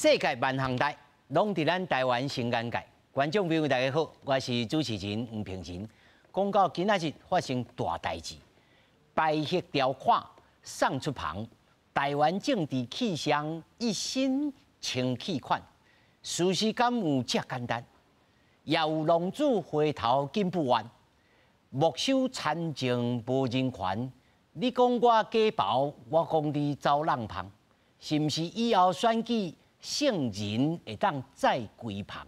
世界萬項代，攏佇咱台灣新眼界。觀眾朋友大家好，我是主持人黃平仁。講到今仔日發生大代誌，敗黑條款送出房，台灣政治氣象一新清氣款，事實敢有遮簡單？也有浪子回頭金不換，墨守參政無人權。你講我假包，我講你走浪芳，是毋是以後選舉聖人會當再歸旁？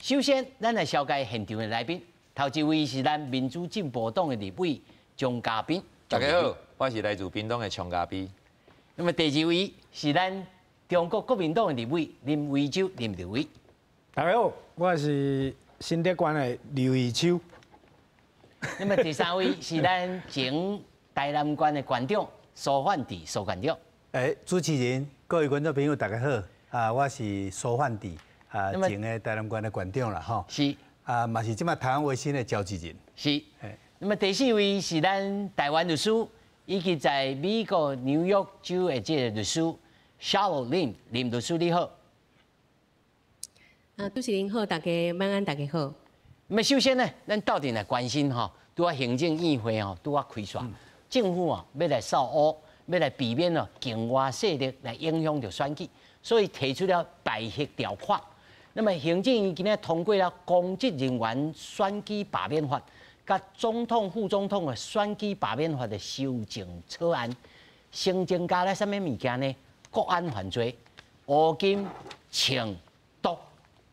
首先，咱來紹介現場的來賓。頭一位是咱民主進步黨的立委鍾嘉賓。大家好，我是來自屏東的鍾嘉賓。那麼第二位是咱中國國民黨的立委林為洲林立委。大家好，我是新竹縣的劉義秋。那麼第三位是咱前台南縣的縣長蘇煥智蘇縣長。欸，主持人、各位觀眾朋友，大家好。啊，我是蘇煥智，啊，前的台南縣的縣長啦，吼。是。啊，嘛是這馬台灣維新的召集人。是。那麼第四位是咱台灣律師，以及在美國紐約州的這個律師夏洛林林律師，你好。啊，主持人好，大家晚安，大家好。那麼首先呢，咱鬥陣來關心吼，拄仔行政院會吼，拄仔開煞，政府啊欲來掃烏，欲來避免哦境外勢力來影響著選舉，所以提出了敗黑條款。那麼行政院今仔通過了公職人員選舉罷免法，佮總統、副總統的選舉罷免法的修正草案，新增加了啥物物件呢？國安犯罪、烏金、槍、毒、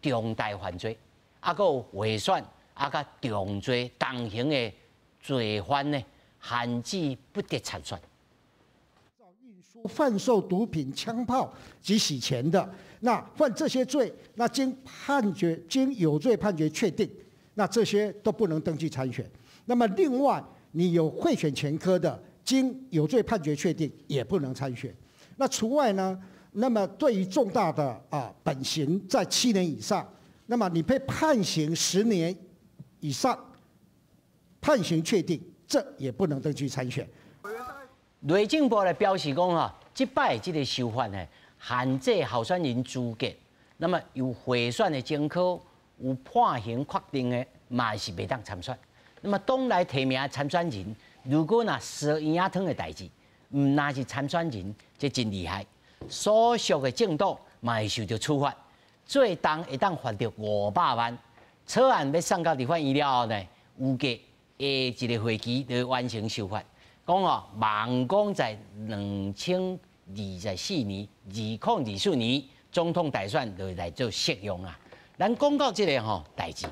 重大犯罪，啊，閣有賄選，啊，佮重罪、重刑的罪犯呢，限制不得參選。販售毒品、槍炮及洗錢的，那犯這些罪，那經判決、經有罪判決確定，那這些都不能登記參選。那麼另外，你有賄選前科的，經有罪判決確定，也不能參選。那除外呢？那麼對於重大的啊本刑在7年以上，那麼你被判刑10年以上，判刑確定，這也不能登記參選。內政部來表示講哈，這擺這個修法呢，限制候選人資格，那麼有賄選的前科、有判刑確定的，嘛是袂當參選。那麼黨內提名參選人，如果若燒嬰仔湯的代誌，毋但是參選人，這真厲害。所屬的政黨嘛會受到處罰，最重會當罰著500萬。草案欲送到立法院了後呢，預計下一個會期就會完成修法。講哦，望講在2024年，2024年總統大選就會來做適用啊。咱講到這個吼代誌，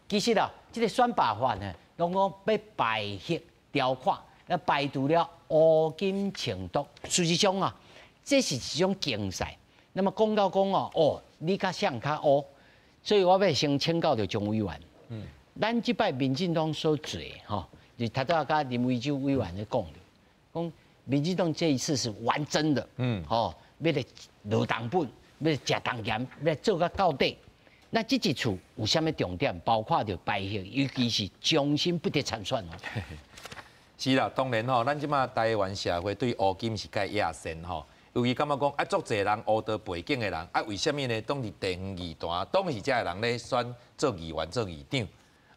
其實啊，這個選罷法呢，攏講欲敗黑條款，來排除了烏金槍毒。事實上啊，這是一種競賽。那麼講到講哦，哦，你較誰較烏，所以我欲先請教著鍾委員。咱這擺民進黨所做吼，就頭拄仔佮林為洲委員咧講著，講民進黨這一次是玩真的，吼，欲來落重本，欲來食重鹹，欲來做甲到底。那這一次有啥物重點？包括著敗黑，尤其是終身不得參選哦。是啦，當然吼，咱這馬台灣社會對烏金是較厭嫌吼，尤其感覺講啊，足濟人烏道背景的人啊，為啥物呢？攏佇地方議壇，攏是這个人咧選做議員、做議長。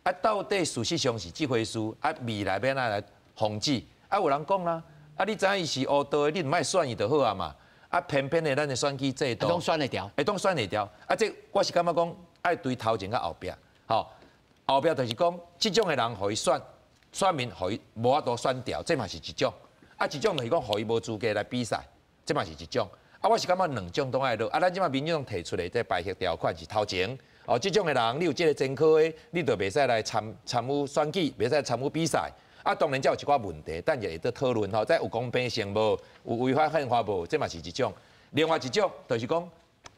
啊，到底事實上是這回事？啊，未來欲按怎來防止？啊，有人講啦，啊，你知影伊是烏道的，你毋愛選伊就好啊嘛。啊，偏偏的咱的選舉制度，會當選會牢，會當選會牢。啊，這我是感覺講，愛對頭前佮後壁，吼，後壁就是講，這種的人予伊選，選民予伊無法度選掉，這嘛是一種。啊，一種就是講，予伊無資格來比賽，這嘛是一種。啊，我是感覺兩種攏愛落。啊，咱這馬民進黨提出來這敗黑條款是頭前。哦，這種的人，你有這個前科的，你就袂使來參與選舉，袂使參與比賽。啊，當然這有一寡問題，等下會當討論吼，這有公平性無？有違反憲法無？這嘛是一種。另外一種就是講，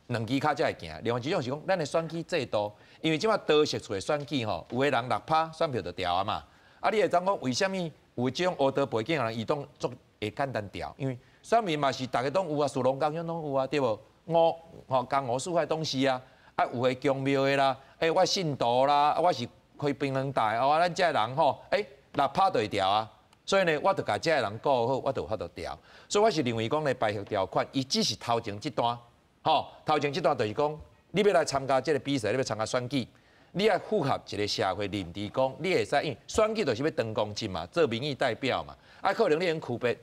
兩支跤才會行。另外一種是講，咱的選舉制度，因為這馬多席次的選舉吼，有的人6趴選票就掉啊嘛。啊，你會當講為啥物有這種烏道背景的人，伊當足會簡單掉？因為選民嘛是逐个攏有啊，士農工商攏有啊，對無？五吼江湖四海攏是啊。啊，有的宮廟的啦，欸，我信徒啦，啊，我是開檳榔台，哦，咱這个人吼，欸，6趴就會掉啊。所以呢，我就共遮的人顧好，我就有法度調。所以我是認為講咧，敗學條款，伊只是頭前這段，吼，頭前這段就是講，你欲來參加這个比賽，你欲參加選舉，你愛符合一个社會認知，講你會使，因為選舉就是欲當公職嘛，做民意代表嘛，啊，可能你用區別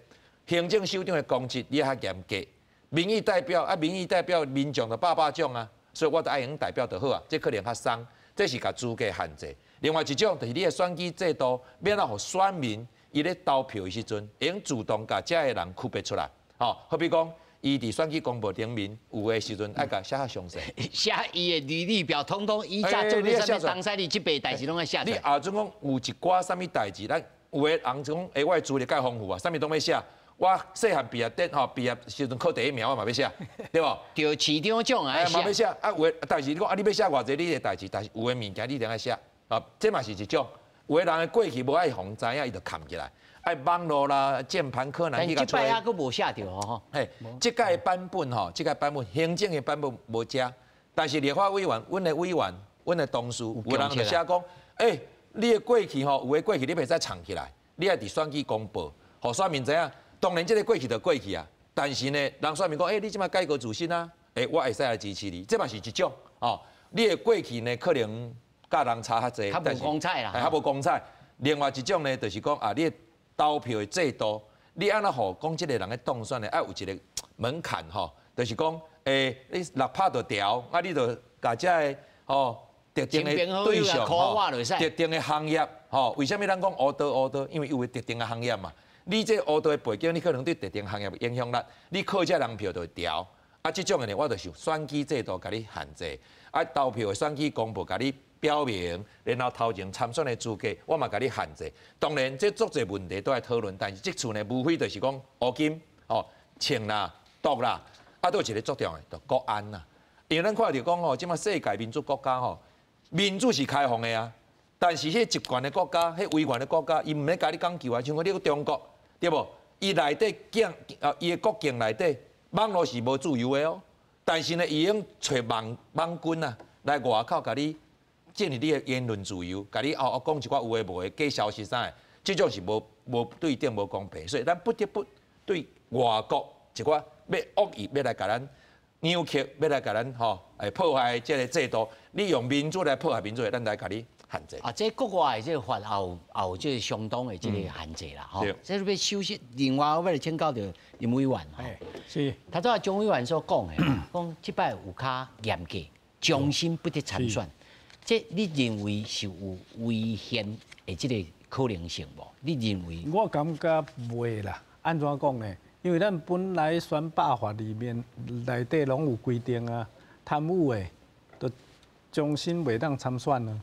行政首長的公職，你較嚴格，民意代表啊，民意代表民眾就百百種啊，所以我就愛用代表就好啊，這可能較鬆，這是共資格限制。另外一種就是你的選舉制度，欲按怎予選民伊咧投票的時陣，會用自動共遮的人區別出來，吼，好比講，伊佇選舉公報頂面有的時陣愛共寫較詳細，寫伊的履歷表，統統以前做過啥物東西，你這輩代誌攏愛寫出來。你後陣講有一寡啥物代誌，咱有的人就講，欸，我的資歷蓋豐富啊，啥物攏欲寫。我細漢畢業典吼，畢業時陣考第一名，我嘛欲寫，對無？對，市長獎愛寫。嘛欲寫啊，有的，但是你講啊，你欲寫偌濟你的代誌，但是有的物件你一定愛寫啊，這嘛是一種。有的人的過去無愛予人知影，伊就藏起來。愛網路啦，鍵盤可能去共吹。這擺猶閣無寫著吼。嘿，這屆版本吼，這屆版本行政的版本無加，但是立法委員，阮的委員，阮的同事，有人就寫講，欸，你的過去吼，有的過去你袂使藏起來，你愛佇選舉公報，予選民知影。當然，這个過去就過去啊。但是呢，人選民講，欸，你這擺改過自新啊，欸，我會使來支持你，這嘛是一種哦。你的過去呢，可能佮人差較濟，較無光彩啦，較無光彩。另外一種呢，就是講啊，你的投票的制度，你按怎予講這个人咧當選的，愛有一个門檻吼，就是講，欸，你6趴就調，啊，你就共遮个吼特定的對象吼，特定的行業吼，為啥物咱講烏道烏道？因為有個特定的行業嘛。你這烏道的背景，你可能對特定行業有影響力，你靠這人票就會調。啊，這種的呢，我就想選舉制度共你限制，啊，投票的選舉公報共你表明，然後頭前參選的資格，我嘛共你限制。當然，這足濟問題都愛討論，但是這次呢，無非就是講烏金、哦，槍啦、毒啦，啊，閣有一个足重要的，就國安啦。因為咱看著講吼，這擺世界民主國家吼，民主是開放的啊，但是彼集權的國家、彼威權的國家，伊毋免共你講究啊，像講你閣中國。對無？伊內底境啊，伊的國境內底網路是無自由的哦。但是呢，伊用揣網網軍啊，來外口共你建立你的言論自由，共你哦講一寡有的無的假消息啥的，這種是無無對等、無公平，所以咱不得不對外國一寡欲惡意欲來共咱扭曲，欲來共咱吼來破壞這个制度，你用民主來破壞民主，咱來共你限制。啊，這國外的這个法也有也有這个相當的這个限制啦，吼。這欲首先，另外我欲來請教著林委員吼。是。頭拄仔張委員所講的，講這擺有較嚴格，終身不得參選，這你認為是有違憲的這个可能性無？你認為？我感覺袂啦，按怎講呢？因為咱本來選罷法裡面內底攏有規定啊，貪污的就終身袂當參選啊。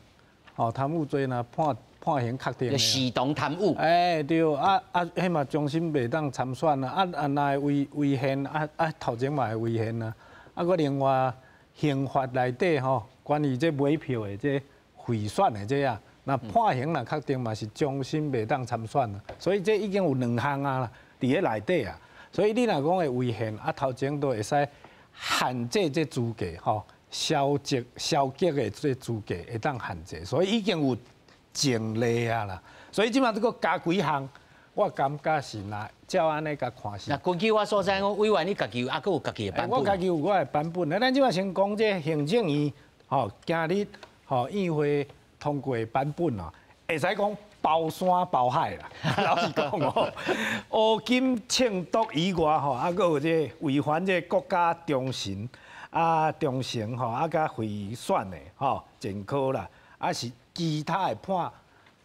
哦，貪污罪若判判刑確定的。視同貪污。欸，對，啊啊，彼嘛終身袂當參選啊，啊啊，若會違違憲，啊啊，頭前嘛會違憲啊。啊，閣另外刑法內底吼，關於這買票的這賄選的這啊，若判刑若確定嘛是終身袂當參選啊。所以這已經有兩項啊啦，佇咧內底啊。所以你若講會違憲，啊頭前都會使限制這資格吼。消極消極的這資格會當限制，所以已經有前例啊啦。所以這擺這閣加幾項，我感覺是若照按呢共看是。那根據我所知，我委員你家己有猶閣有家己的版本。我家己有我的版本。咱這擺先講這行政院吼，今日吼院會通過的版本哦，會使講包山包海啦。老實講哦，烏金槍毒以外吼，猶閣有這違反這國家忠誠。啊，忠誠吼，啊，佮賄選的吼，前科啦，啊是其他的判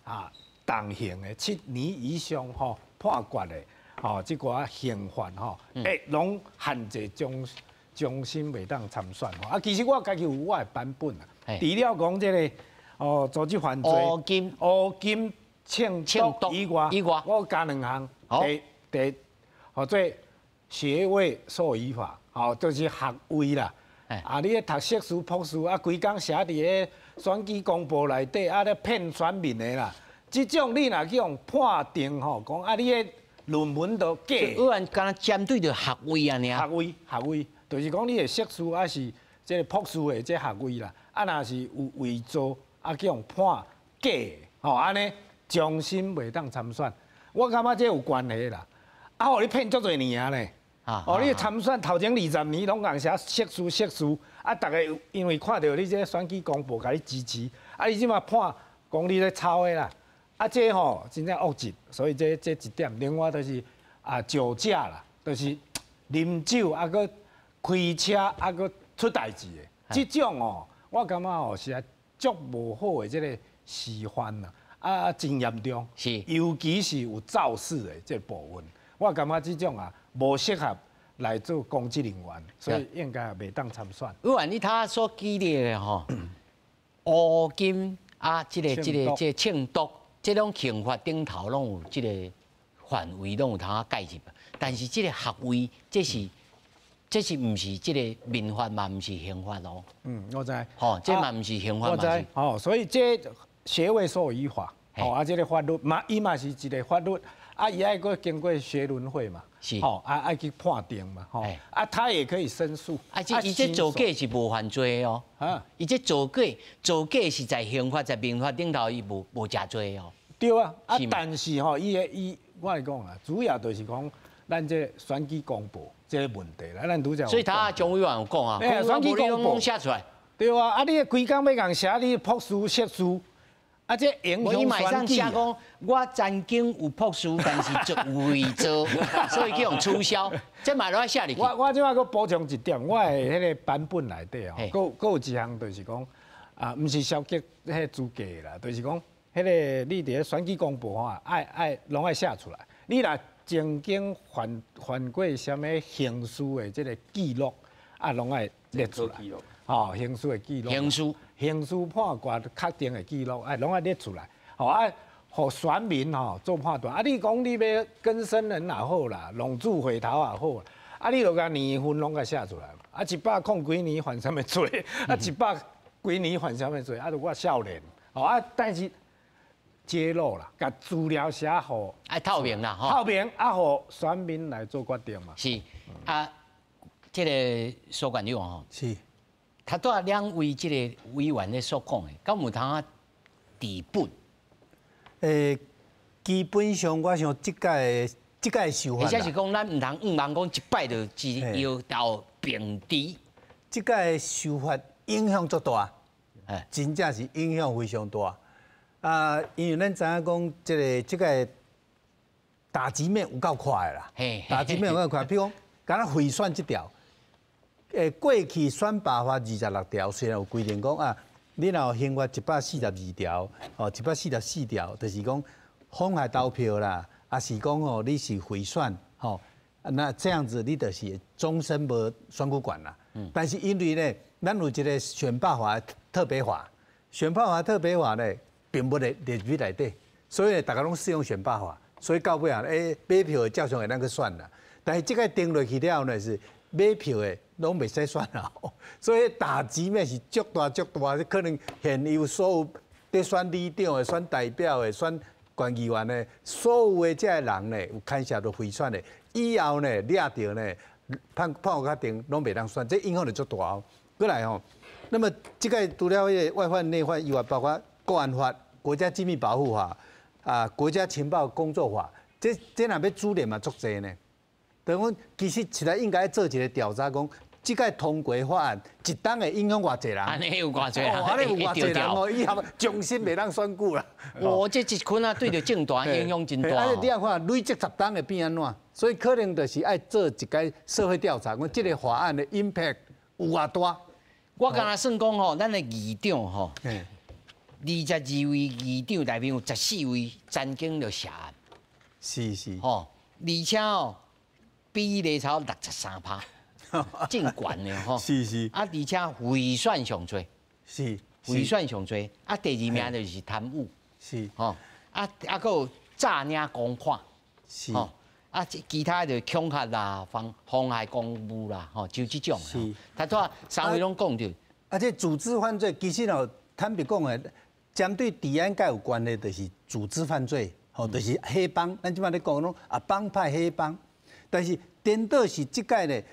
啊重刑的7年以上吼判決的吼，這寡刑罰吼，欸，攏限制終終身袂當參選吼。啊，其實我家己有我的版本啊，除了講這个哦，組織犯罪、烏金、烏金槍毒以外，以外，我加兩項，第第，號做學位授予法，吼，就是學位啦。啊！你咧讀碩士、博士啊，規工寫佇咧選舉公報內底，啊咧騙選民的啦。這種你若去予判定吼，講啊，你的論文都假。委員敢若針對著學位按呢。學位，學位，就是講你的碩士還是這个博士的這學位啦。啊，若是有偽造，啊，去予判假的，吼，按呢終身袂當參選。我感覺這有關係啦。啊，予你騙足濟年啊呢。哦，你參選頭前20年攏共寫惜輸惜輸，啊，逐家因為看著你這選舉公報，共你支持，啊，你這馬判講你咧抄的啦，啊，這吼真正惡質，所以這一點，另外就是啊酒駕啦，就是啉酒啊，閣開車啊，閣出代誌的，這種哦，我感覺哦是足無好的這个示範啦，啊，真嚴重，尤其是有肇事的這部分，我感覺這種啊無適合來做公職人員，所以應該袂當參選。委員，你頭所舉例的吼，烏金啊，這個銃毒，這種刑法頂頭攏有這個範圍，攏有通介入。但是這個學位，這是毋是這個民法嘛？毋是刑法哦。嗯，我知。吼，這嘛毋是刑法。我知。吼，所以這學位授予法，吼啊，這个法律嘛，伊嘛是一个法律，啊，伊愛閣經過學倫會嘛。吼，啊，愛去判定嘛，吼，啊，他也可以申訴。啊，這伊這造假是無犯罪的哦。啊，伊這造假，造假是在刑法在民法頂頭，伊無食罪哦。對啊，啊，但是吼，伊的伊，我來講啊，主要就是講咱這選舉公報這个問題啦，咱拄才。所以他張委員有講啊，選舉公報寫出來。對啊，啊，你規工欲共寫你朴書碩士。啊！這影響選舉。講，我曾經有朴書，但是做偽造，所以去予取消。這嘛攏愛寫入去。我這擺閣補充一點，我的彼个版本內底哦，閣有一項就是講，啊，毋是消極彼資格啦，就是講，彼个你佇咧選舉公報吼，愛攏愛寫出來。你若曾經犯過啥物刑事的這个記錄，啊，攏愛列出來。吼，刑事的記錄。刑事。刑事判決確定的記錄，哎，攏愛列出來，吼啊，予選民吼做判斷。啊，你講你欲更生人也好啦，浪子回頭也好，啊，你就共年份攏共寫出來。啊，100零幾年犯啥物罪？啊，100幾年犯啥物罪？啊，就我少年，吼啊，但是揭露啦，共資料寫好，愛透明啦，吼。透明啊，予選民來做決定嘛。是啊，這个蘇館長吼。是。頭拄仔兩位這个委員咧所講的，敢有通啊治本？基本上我想這屆修法，而且是講咱毋通毋通講一擺就只要到平治。這屆修法影響足大，真正是影響非常大。啊，因為咱知影講這个打擊面有夠闊的啦，打擊面有夠闊。比如講，敢若賄選這條。過去選罷法26條雖然有規定講啊，你若有刑法142條，哦，144條，就是講妨害投票啦，啊是講哦你是賄選，吼，那這樣子你就是終身無選舉權啦。但是因為咧，咱有一个選罷法特別法，選罷法特別法咧，並無列列入內底，所以逐家攏適用選罷法，所以到尾啊，買票的照常會當去選啦。但是這个定落去了後呢是。買票的攏袂使選啦，所以打擊面是足大足大，可能現有所有佇選里長的、選代表的、選縣議員的，所有的這个人呢，有牽涉到賄選的，以後呢，掠著呢，判予較定，攏袂當選，這影響就足大哦。過來吼，那麼這个除了彼个外患內患以外，包括國安法、國家機密保護法、啊國家情報工作法，這若欲株連嘛足濟呢。等於講，其實實在應該做一个調查，講這个通過法案一冬會影響偌濟人？按呢有偌濟人？按呢有偌濟人哦，以後終身袂當選舉啦。哦，這一群啊，對著政壇影響真大。啊，你也看累積10冬會變按怎？所以可能就是愛做一个社會調查，講這个法案的 impact 有偌大。我敢若算講吼，咱的議長吼，22位議長內面有14位曾經著涉案。吼，而且哦。比例超63%，真懸的吼。啊，而且賄選上濟。賄選上濟。啊，第二名就是貪污。吼，啊啊，閣有詐領公款。吼，啊，其他就恐嚇啦、妨害公務啦，吼，就這種。頭拄仔三位攏講著。啊，這組織犯罪其實哦，坦白講的，針對治安較有關的，就是組織犯罪，吼，就是黑幫。咱這擺咧講攏啊，幫派黑幫。但是顛倒是這屆咧，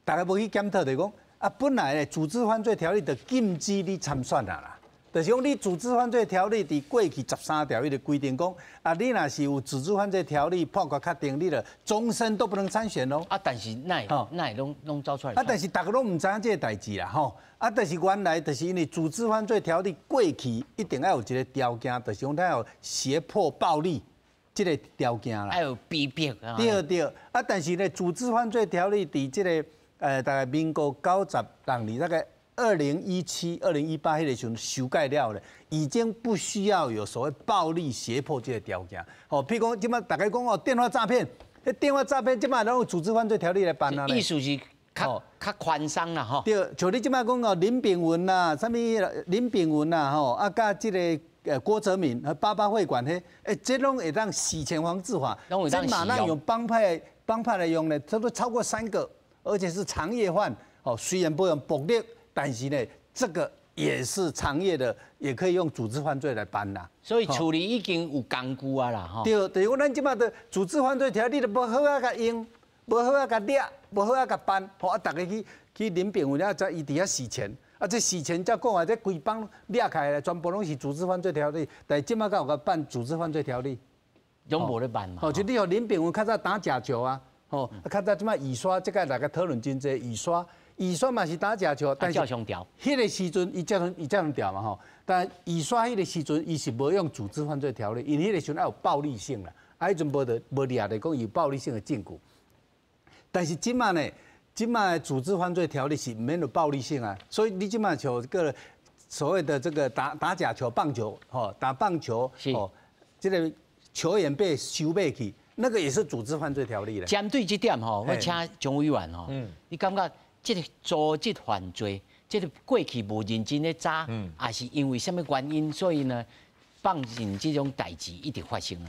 大家無去檢討，就是講啊，本來咧組織犯罪條例就禁止你參選啊啦，就是讲你组织犯罪条例伫过去13条，伊就规定讲，啊，你若是有组织犯罪条例判决确定，你就终身都不能参选咯。啊，但是哪哪会拢走出来？啊，但是逐个拢毋知影这个代志啦，吼。啊，但是原来就是因为组织犯罪条例过去一定要有一个条件，就是讲它有胁迫暴力这个条件啦。还有逼迫啊。对对，啊，但是呢，组织犯罪条例伫这个大概民国96年大概2017、2018彼个时阵修改了咧，已经不需要有所谓暴力胁迫这个条件。吼，譬如讲，这摆逐家讲哦，电话诈骗，彼电话诈骗这摆拢有组织犯罪条例来办啊。意思是较较宽松啦，吼。对，像你这摆讲哦，林炳文啦，啥物林炳文啦，吼，啊，佮这个郭哲敏和八八会馆彼，欸，这拢会当洗钱防治法，这马上用帮派来用呢，差不多超过三个，而且是长夜犯，哦，虽然不用暴力，但是呢，这个也是长夜的，也可以用组织犯罪来办啦。所以处理已经有工具啊啦，吼。对，就是讲咱这摆的组织犯罪条例，你都无好仔共用，无好仔共掠，无好仔共办，吼啊，逐家去林炳文啊，在伊伫遐洗钱。啊，这洗钱才讲啊，这规帮掠开来，全部拢是组织犯罪条例。但是这摆敢有共办组织犯罪条例？拢无咧办嘛。吼，就你予林炳文较早打假球啊，吼，较早这摆雨刷，这个大家讨论真济，雨刷，雨刷嘛是打假球，但是照常调。彼个时阵，伊照常调嘛吼。但雨刷彼个时阵，伊是无用组织犯罪条例，因为彼个时阵爱有暴力性啦，啊，彼阵无得无掠著讲有暴力性的证据。但是这摆呢？这摆组织犯罪条例是毋免有暴力性啊，所以你这摆像个所谓的这个打打假球、棒球，吼，打棒球，吼，这个球员被收买去，那个也是组织犯罪条例咧。针对这点吼，我请张委员吼，你感觉这个组织犯罪，这个过去无认真咧查，抑是因为啥物原因，所以呢，放任这种代志一直发生啊？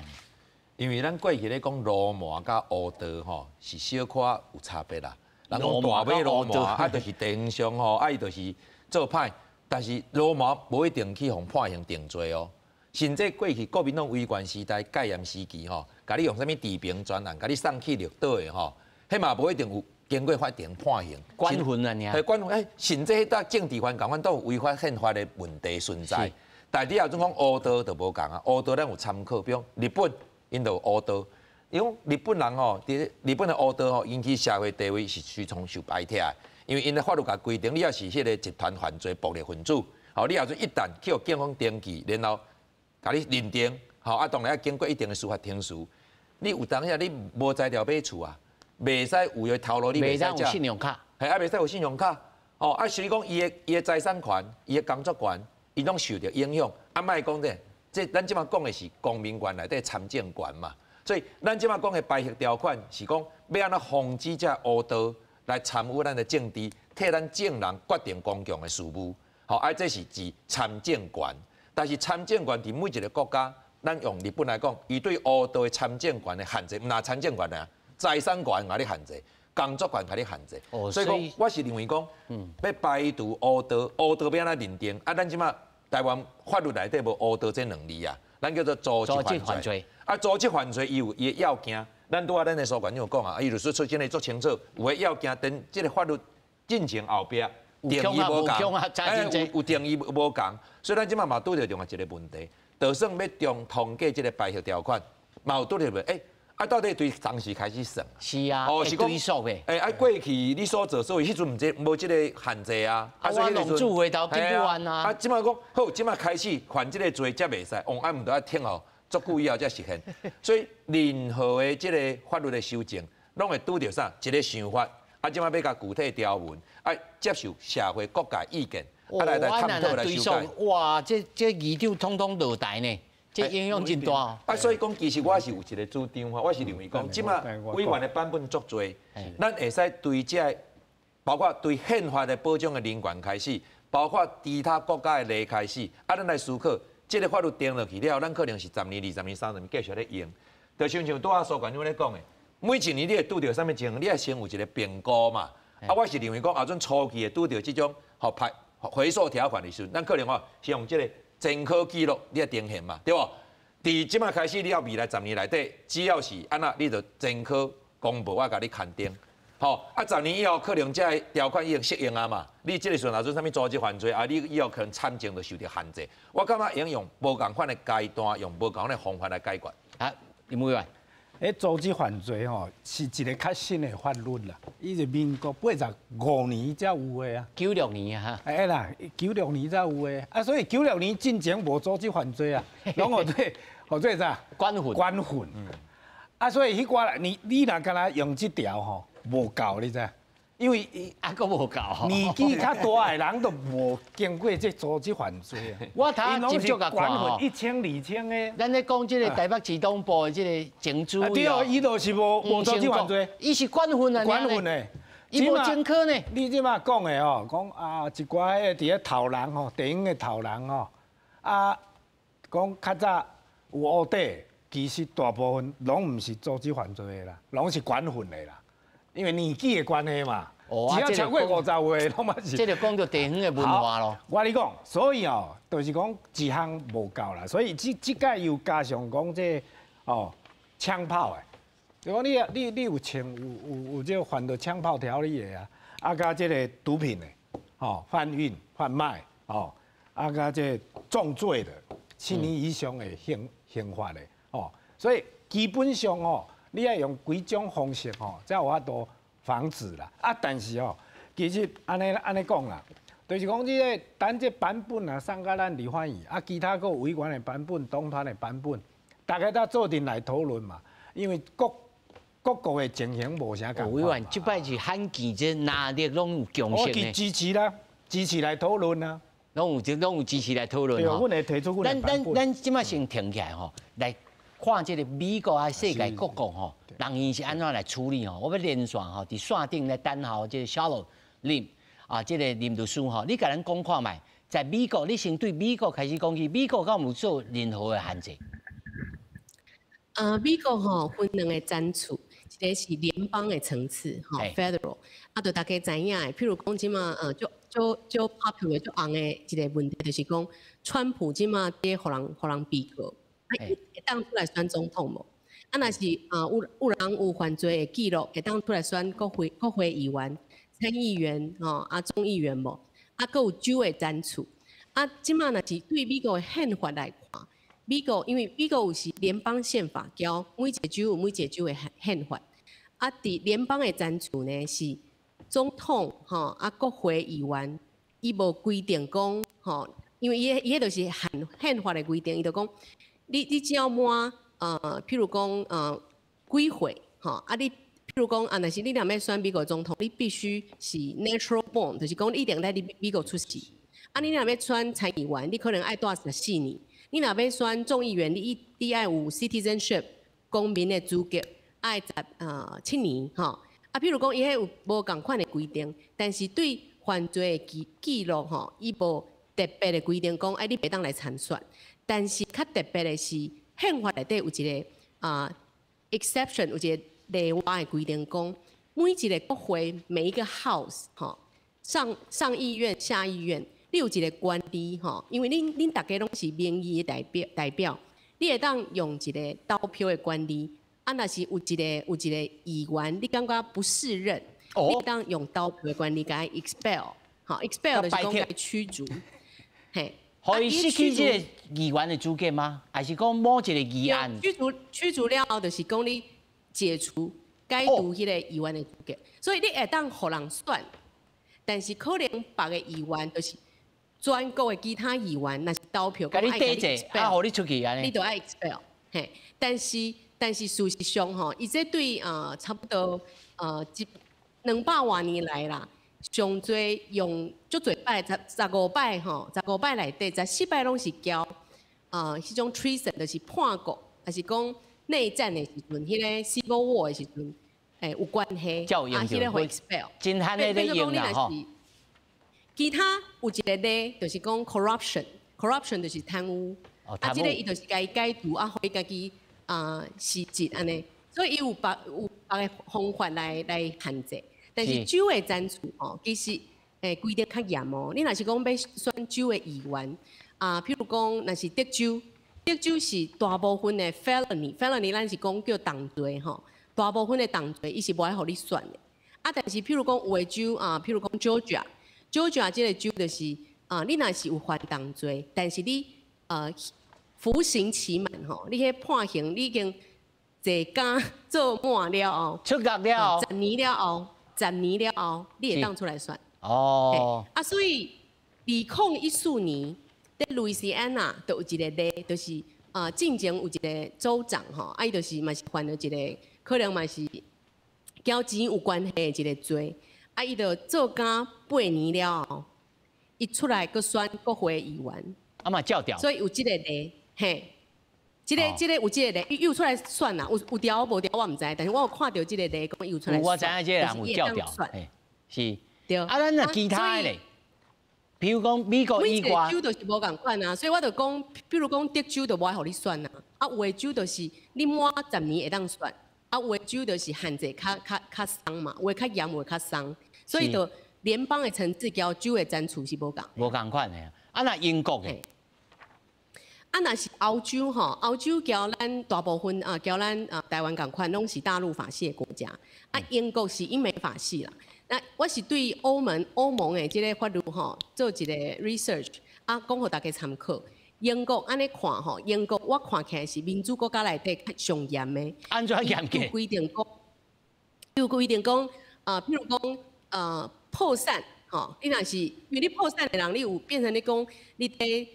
因为咱过去咧讲流氓佮黑道吼，是小可有差别啦。人讲大尾鲈鳗，啊，就是地方上吼，啊，伊就是做歹，但是流氓无一定去予判刑定罪哦。甚至过去国民党威权时代戒严时期吼，共你用啥物治平专案，共你送去绿岛的吼，彼嘛无一定有经过法庭判刑。关分啊，尔。系关分，欸，甚至彼搭政治犯共款都有违反宪法的问题存在。但你若阵讲黑道就无仝啊，黑道咱有参考，比如日本，𪜶就有黑道。因为日本人吼，伫日本的黑道吼，𪜶去社会地位是随从受排斥的，因为𪜶的法律共规定，你若是彼个集团犯罪暴力分子，吼，你若阵一旦去予警方登记，然后共你认定，吼，啊，当然要经过一定的司法程序，你有当时你无才调买厝啊，袂使有的头路你袂使有信用卡，系啊，袂使有信用卡，哦，啊，所以讲伊的财产权、伊的工作权，伊拢受著影响。啊，莫讲这，这咱这摆讲的是公民权内底参政权嘛。所以，咱这摆讲的排斥条款是讲，欲按怎防止这黑道来参与咱的政治，替咱众人决定公共的事务。吼，啊，这是指参政权。但是参政权伫每一个国家，咱用日本来讲，伊对黑道的参政权的限制，毋但参政权啊，财产权共你限制，工作权共你限制。所以讲，我是认为讲，欲排除黑道，黑道欲按怎认定？啊，咱这摆台湾法律内底无黑道这两字啊，咱叫做组织犯罪。啊，组织犯罪伊有伊的要件，咱拄仔咱的苏馆长讲啊，伊律师出身的足清楚，有的要件等这个法律进程后壁定义无仝，哎，有定义无仝，所以咱这摆嘛拄著另外一个问题，就算欲中通过这个排斥条款，嘛有拄著问，欸，啊，到底对当时开始算？是啊，哦，是讲欸，啊，过去你所做所为，彼阵毋这无这个限制啊，啊，所以彼阵住回头进不完啊。啊，这摆讲好，这摆开始犯这个罪才袂使，哦，啊，毋著爱听候足久以后才实现，所以任何的这个法律的修正，拢会拄著啥？一个想法，啊，这摆欲共具体条文，啊，接受社会各界意见，啊，来探讨来修改。哇，这议长统统落台呢，这影响真大。啊，所以讲，其实我是有一个主张，我是认为讲，这摆委员的版本足济，咱会使对这，包括对宪法的保障的人权开始，包括其他国家的例开始，啊，咱来思考。这个法律定落去了，咱可能是十年、20年、30年继续咧用。就亲像拄仔苏馆长咧讲的，每一年你会拄著啥物情况，你爱先有一个评估嘛。啊，我是认为讲，后阵初期会拄著这种予排回溯条款的时阵，咱可能吼是用这个前科记录你来呈现嘛，对无？伫这摆开始，你到未来十年内底，只要是按怎，你就前科公布，我共你勘定。吼，啊，10年以後可能這个條款已經適用啊嘛。你這個時陣若做啥物組織犯罪，啊，你以後可能參政就受著限制。我感覺應用無仝款的階段，用無仝款的方法來解決。啊，林委員，欸，組織犯罪吼是一個較新的法律啦，伊是民國85年才有的啊。96年啊。哎啦，九六年才有的，啊，所以九六年進前無組織犯罪啊，攏予做予做啥？管訓。管訓。啊，所以彼寡你若敢若用這條吼，無夠，你知？因為啊，閣無夠。年紀較大的人都無經過這組織犯罪啊。我頭接觸共看吼，1000、2000的。咱咧講這個台北市東部的這個前主委。對哦，伊就是無組織犯罪。伊是管訓啊，管訓的。伊無前科呢。你這馬講的吼，講啊一寡彼个佇咧頭人吼，電影的頭人吼，啊，講較早有烏底，其實大部分攏毋是組織犯罪的啦，攏是管訓的啦。因為年紀的關係嘛，只要超過50歲，攏嘛是。這就講著地方的文化咯。我跟你講，所以哦，就是講一項無夠啦，所以這這屆又加上講這哦槍炮的，就講你有槍有這個犯著槍炮條例的啊，啊佮這個毒品的，哦販運販賣，哦啊佮這個重罪的7年以上的刑罰的，哦，所以基本上哦。你愛用幾種方式吼，才有法度防止啦。啊，但是哦，其實按呢講啦，就是講這个咱這版本啊，送共咱立法院，啊，其他閣有委員的版本、黨團的版本，大家都做陣來討論嘛。因為各各國的情形無啥仝。委員，這擺是罕見，這藍綠攏有共識呢。我支持啦，支持來討論啊。攏有支持來討論。對，阮會提出阮的版本。咱這擺先停起來吼，來看這个美國啊，世界各國吼，人𪜶是按怎來處理吼？我欲連線吼，佇線頂來等候這个小林啊，這个林律師吼，你共咱講看覓，在美國，你先對美國開始講起，美國敢有做任何的限制？啊，美國吼分兩个層次，一個是聯邦的層次，吼，federal，啊，就大家知影的，譬如講這馬，足足足 popular 足紅的一个問題，就是講川普這馬佇予人被告。啊，伊會當出來選總統無？啊，若是啊，有人有犯罪的記錄，會當出來選國會議員、參議員吼，啊，眾議員無？啊，閣有州的層次。啊，這馬若是對美國的憲法來看，美國因為美國有是聯邦憲法，交每一个州有每一个州的憲法。啊，佇聯邦的層次呢，是總統吼啊，國會議員，伊無規定講吼，因為伊彼就是憲法的規定，伊就講。你只要滿譬如講幾歲吼，啊你譬如講啊，若是你若欲選美國總統，你必須是 natural born，就是講你一定佇美國出世。啊，你若欲選參議員，你可能愛蹛14年。你若欲選眾議員，你愛有 citizenship 公民的資格，愛十7年吼。啊，譬如講伊彼有無仝款的規定，但是對犯罪的記錄吼，伊無特別的規定講，哎，你袂當來參選。但是較特別的是，憲法內底有一个exception，有一个例外的規定，講每一个國會每一個 house 吼，上上議院、下議院，你有一个權利吼，因為恁大家攏是民意的代表，你會當用一个投票的權利。啊，若是有一个議員，你感覺不適任，你會當用投票的權利共伊 expel，吼，expel 就是講共伊驅逐，嘿。予伊失去這个議員的資格嗎？還是講某一个議案？驅逐了後，就是講你解除、解除彼个議員的資格，所以你會當予人選，但是可能別个議員就是全國的其他議員，若是投票，共你抵制，啊，予你出去按呢？你就愛 expel，嘿。但是事實上吼，伊這對差不多一200外年來啦。上濟用足濟擺十五擺吼，十五擺內底14擺攏是交彼種 treason，就是叛國，抑是講內戰的時陣，彼个 civil war 的時陣，有關係，啊，彼个會 expel，真罕的咧用啦吼。其他有一个例，就是講 corruption，corruption 就是貪污，啊，這个伊就是共伊解除，啊，予伊家己啊辭職按呢，所以伊有別个方法來限制。但是州的層次吼，其實規定較嚴哦。你若是講欲選州的議員啊，譬如講，若是德州，德州是大部分的 felony，felony 咱是講叫重罪吼，大部分的重罪伊是無愛予你選的。啊，但是譬如講有的州啊，譬如講 Georgia，Georgia 這個州就是啊，你若是有犯重罪，但是你服刑期滿吼，你彼判刑你已經坐監做滿了後，出獄了後，十年了後，十年了後，你會當出來選。啊，所以2014年，佇路易斯安那就有一個例，就是啊，進前有一個州長吼，啊，伊就是嘛是犯了一個可能嘛是交錢有關係的一個罪，啊，伊就做監8年了後，伊出來閣選國會議員。啊嘛照調。所以有這個例，嘿，這個有這個例，伊有出來選啦，有調無調我毋知，但是我有看著這個例，講伊有出來選。我知影這個人有照調，嘿，是。對。啊，咱若其他的咧，比如講美國以外，每一個州就是無仝款啊，所以我就講，比如講德州就無愛予你選啊，啊有的州就是你滿十年會當選，啊有的州就是限制較鬆嘛，有的較嚴，有的較鬆，所以就聯邦的層次佮州的層次是無仝。無仝款的，啊若英國的。啊，若是歐洲吼，歐洲佮咱大部分啊，佮咱啊台灣仝款，攏是大陸法系的國家。啊，英國是英美法系啦。那我是對歐盟的這个法律吼做一個 research，啊，講予大家參考。英國按呢看吼，英國我看起來是民主國家內底較上嚴的。按怎嚴格？有規定講，啊，譬如講，破產吼，你若是因為你破產的人，你有變成你講你佇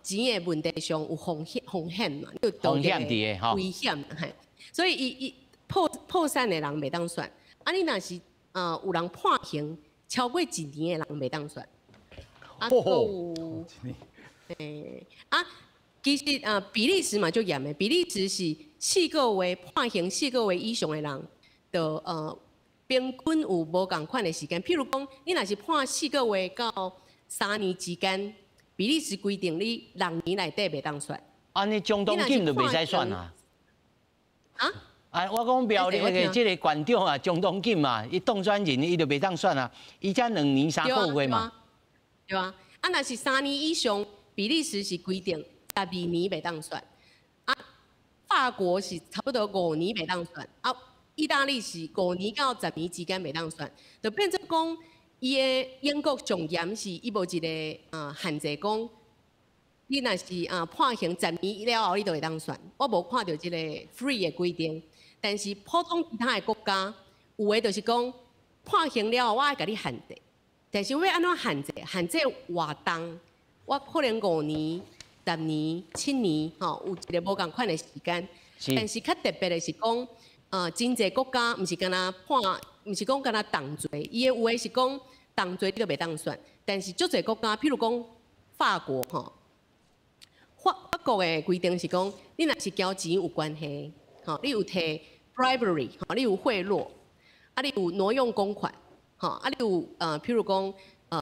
錢的問題上有風險嘛，有風險佇的吼，危險嘿，所以伊破產的人袂當選，啊，你若是有人判刑超過一年的人袂當選，啊，閣有，啊，其實啊，比利時嘛足嚴的，比利時是四個月判刑四個月以上的人，就平均有無仝款的時間。譬如講，你若是判四個月到3年之間。比利時規定你6年內底袂當選。按呢總統錦就袂使選啊？啊？啊，我講苗栗的這個縣長啊，總統錦嘛，伊當選人伊就袂當選啊，伊才2年3個月嘛。對啊。啊，若是三年以上，比利時是規定12年袂當選。啊，法國是差不多5年袂當選。啊，意大利是5年到10年之間袂當選，就變做講。伊的英國上嚴是伊無一個限制講，你若是判刑十年了後，你就會當選。我無看著這個 free 的規定，但是普通其他的國家有的就是講判刑了後，我愛共你限制。但是我欲按怎限制？限制偌重，我可能5年、10年、7年，吼，有一个無仝款的時間。但是較特別的是講，真濟國家毋是干焦判。毋是講干焦重罪，伊的有的是講重罪你就袂當選，但是足濟國家，譬如講法國吼，法國的規定是講，你若是交錢有關係，吼，你有提 bribery，吼，你有賄賂，啊，你有挪用公款，吼，啊，你有譬如講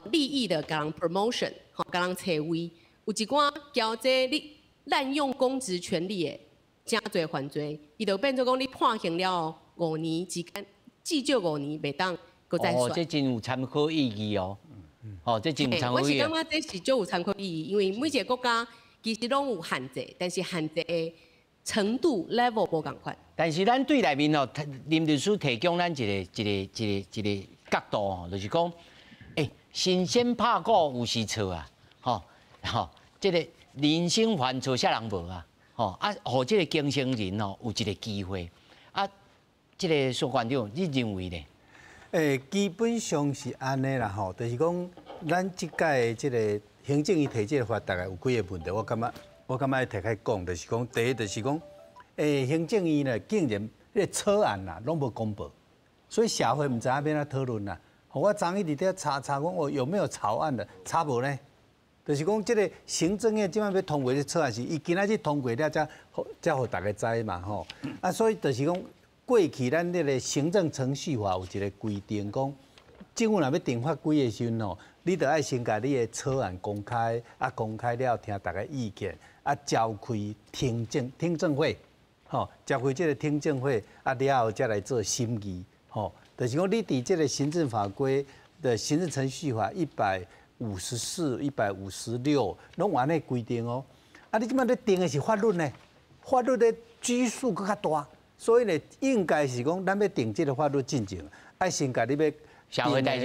利益的共人 promotion，吼，共人揣位，有一寡交這你濫用公職權力的，誠濟犯罪，伊就變做講你判刑了後五年之間。至少五年袂當閣再選。哦，這真有參考意義哦。哦，這真有參考意義。我是感覺這是足有參考意義，因為每一個國家其實攏有限制，但是限制的程度 level 無仝款。但是咱對內面哦，林律師提供咱一個角度哦，就是講，神仙拍鼓有時錯啊，吼吼，這個人生犯錯啥人無啊，吼啊，予這個更生人哦有一個機會啊。這個蘇館長，你認為呢？基本上是按呢啦吼，就是講咱這屆這個行政院提這個法，大概有幾个問題，我感覺愛提開講，就是講第一就是講，行政院呢竟然彼个草案啦攏無公布，所以社會毋知影欲按怎討論啦。我昨昏佇咧查查講，哦有沒有草案的，查無呢？就是講這個行政院這擺欲通過這草案是，伊今仔日通過了，才予大家知嘛吼。啊，所以就是講。過去咱這个行政程序法有一个規定，講政府若欲定法規的時陣吼，你著愛先共你的草案公開，啊公開了聽大家意見，啊召開聽證會，吼，召開這个聽證會，啊了後才來做審議，吼，就是講你佇這个行政法規的行政程序法154、156，攏有按呢規定哦。啊，你這擺咧定的是法律呢？法律的拘束閣較大。所以呢，應該是講，咱欲定這个法律進前，愛先共你欲社會大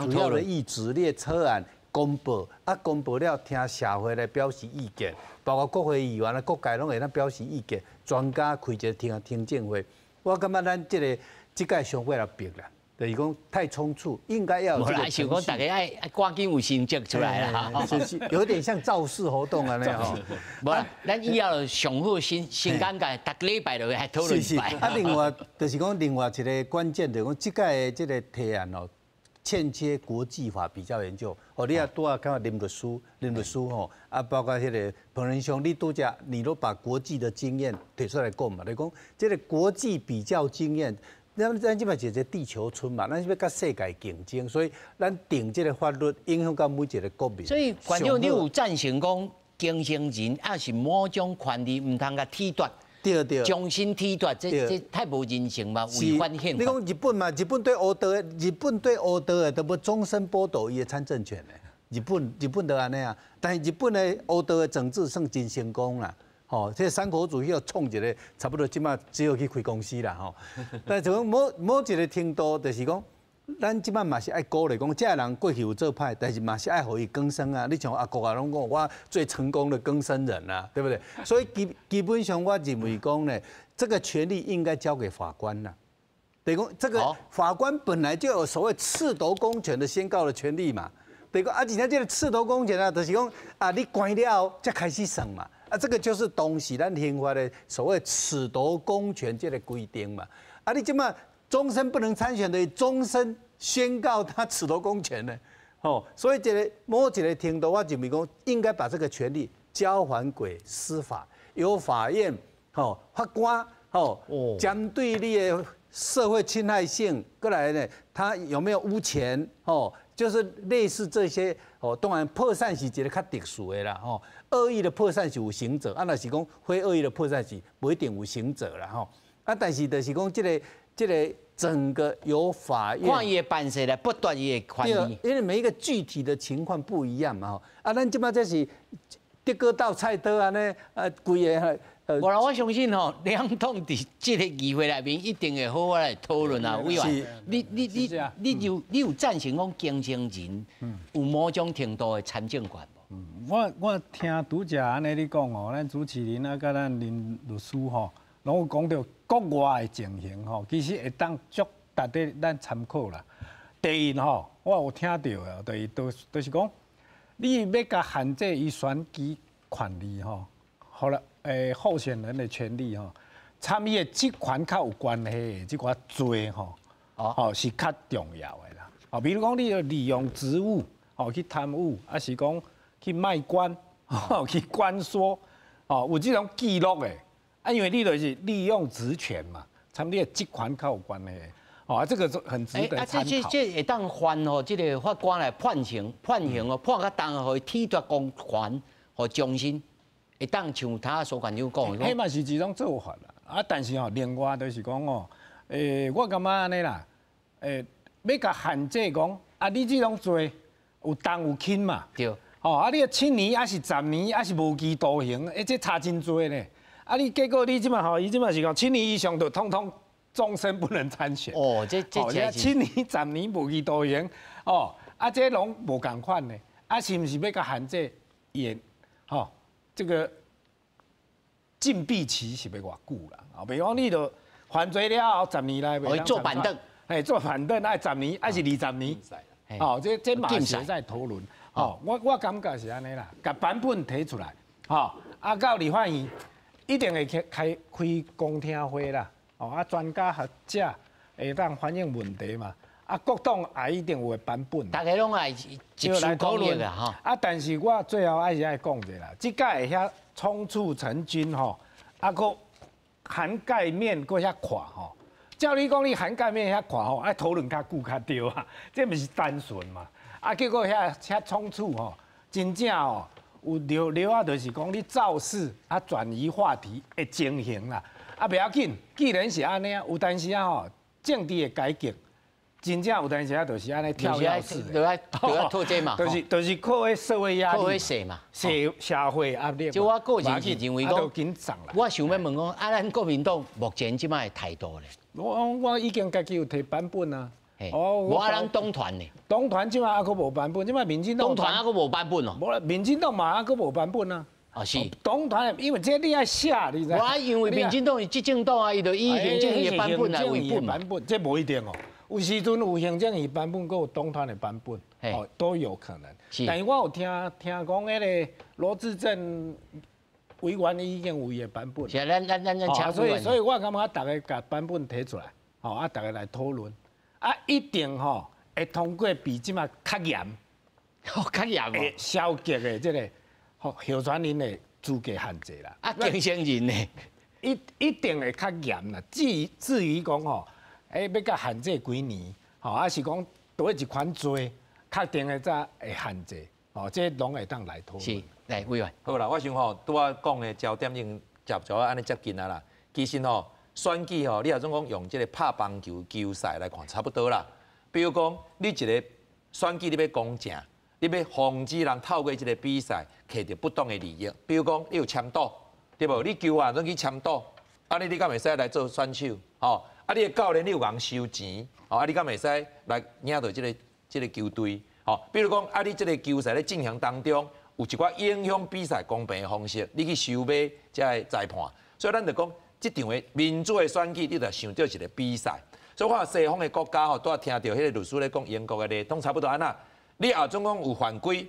眾主要的意志，你的草案公布，啊，公布了，聽社會來表示意見，包括國會議員啊，各界攏會當表示意見，專家開一个聽證會。我感覺咱這个這屆傷過來逼啦。就是講太倉促，應該要有這個程序。無啦，想講大家愛趕緊有成績出來啦，就是有點像造勢活動按呢吼。無啦，咱以後上好先先尷尬，逐個禮拜就來討論一擺。啊，另外就是講另外一个關鍵，就是講這屆的這个提案哦，欠缺國際法比較研究。哦，你也拄仔看林律師，林律師吼，啊，包括彼个彭仁兄，你拄才你都把國際的經驗提出來講嘛，你講這个國際比較經驗。咱這擺是一个地球村嘛，咱是欲佮世界競爭，所以咱定這个法律影響到每一个國民。所以，館長，你有贊成講經生人抑是某種權利毋通共褫奪？對對。終身褫奪，這太無人性嘛，違反憲法。你講日本嘛，日本對烏道的都欲終身剝奪伊的參政權的。日本就按呢啊，但是日本的烏道的整治算真成功啦。吼，這个山口組去創一个，差不多這馬只有去開公司啦吼。但是講某一个程度，就是講，咱這馬嘛是愛鼓勵講，這个人過去有做歹，但是嘛是愛予伊更生啊。你像阿國啊，攏講我最成功的更生人啊，對不對？所以基本上我認為講呢，這个權利應該交給法官啦。等於講，這个法官本來就有所謂褫奪公權的宣告的權利嘛。等於講啊，而且這个褫奪公權啊，就是講啊，你關了後才開始算嘛。啊，這个就是當時咱刑法的所謂褫奪公權這个規定嘛。啊，你這馬終身不能參選的，終身宣告他褫奪公權呢？哦，所以這个某一个程度，我認為講應該把這个權利交還給司法，由法院吼法官吼，針對你的社會侵害性過來呢，他有沒有污權？吼，就是類似這些哦。當然破產是一个較特殊的啦，吼。惡意的破產是有刑責，啊，若是講非惡意的破產是無一定有刑責啦，吼。啊，但是就是講這个整個由法院看伊的辦事來剝奪伊的權利，因為每一個具體的情況不一樣嘛，吼。啊，咱這馬這是竹篙鬥菜刀按呢，啊，規个。無啦，我相信吼，兩黨佇這个議會內面一定會好好來討論啊。委員，你有贊成講經生人有某種程度的參政權無？我聽拄才按呢你講吼，咱主持人啊，佮咱林律師吼，攏有講著國外的情形吼，其實會當足值得咱參考啦。第一吼，我有聽著的，就是講，你欲共限制伊選舉權利吼，好啦。候選人的權利吼，參伊的職權較有關係的這寡罪吼，哦是較重要的啦。哦，比如講你利用職務哦去貪污，抑是講去賣官，去關說，哦有這種記錄的，啊，因為你就是利用職權嘛，參你的職權較有關係。哦，啊，這个很值得參考。這會當犯吼，這个法官來判刑，判刑哦，判較重，予伊褫奪公權，予終身。會當像他所館長講的，彼嘛是一種做法啦。啊，但是吼，另外就是講哦，我感覺按呢啦，欲共限制講，啊，你這種罪有重有輕嘛？對。吼，啊，你7年，抑是10年，抑是無期徒刑，這差真濟呢。啊，你結果你這馬吼，伊這馬是講七年以上就統統終身不能參選。哦，這7年、十年無期徒刑，哦，啊，這攏無仝款的，啊，是毋是欲共限制伊？吼，這个禁閉期是欲偌久啦？啊，比如講你著犯罪了後十年內袂坐板凳，嘿，坐板凳愛十年，抑是20年？哦，這嘛是在討論。哦，我感覺是按呢啦，共版本提出來，吼，啊，到立法院一定會開公聽會啦。哦，啊，專家學者會當反映問題嘛。啊，各黨也一定有的版本。大家攏愛集思廣益啦，吼。啊，但是我最後還是愛講一下啦，這屆遐倉促成軍吼，啊，閣涵蓋面閣遐闊吼。照理講，你涵蓋面遐闊吼，愛討論較久較對啊，這毋是單純嘛。啊，結果遐倉促吼，真正哦有著著啊，就是講你造勢啊，轉移話題的情形啦。啊，袂要緊，既然是按呢啊，有當時啊吼，政治的改革。真正有當時啊，就是按呢跳躍式，就愛就愛套這嘛，就是靠彼社會壓力，靠彼勢嘛，社會壓力。就我個人是認為講，我想欲問講，啊，咱國民黨目前這擺的態度咧？我已經家己有提版本啊。哦，無啊，咱黨團呢？黨團這擺猶閣無版本，這擺民進黨黨團猶閣無版本哦。無啦，民進黨嘛猶閣無版本啊。哦，是。黨團因為這你愛寫，你知？我因為民進黨是執政黨啊，伊就以行政院的版本來為本版本，這無一定哦。有時陣有行政院版本，閣有黨團的版本，哦，都有可能。但是我有聽聽講，彼个羅致政委員已經有伊的版本。是啊，咱咱咱咱請所以我感覺逐个共版本提出來，吼啊，逐个來討論，啊，一定吼會通過比這擺較嚴，較嚴哦，消極的這个候選人的資格限制啦。啊，競選人呢？一定會較嚴啦。至於講吼，欲共限制幾年，吼，抑是講佗一款罪，確定的才會限制，吼，這攏會當來討論。是，來委員。好啦，我想吼，拄仔講的焦點已經接咗按呢接近啊啦。其實吼，選舉吼，你若總講用這个拍棒球球賽來看，差不多啦。比如講，你一个選舉你欲公正，你欲防止人透過這个比賽摕著不當的利益。比如講，你有簽賭，對無？你球員攏去簽賭，按呢你敢會使來做選手？吼，啊，你的教練你有共收錢，吼，啊，你敢會使來領導這个球隊？吼，比如講，啊，你這个球賽咧進行當中，有一寡影響比賽公平的方式，你去收買這个裁判，所以咱就講，這場的民主的選舉，你就想著一个比賽。所以我看西方的國家吼，拄仔聽著彼个律師咧講英國的例，攏差不多按呢。你若總講有犯規，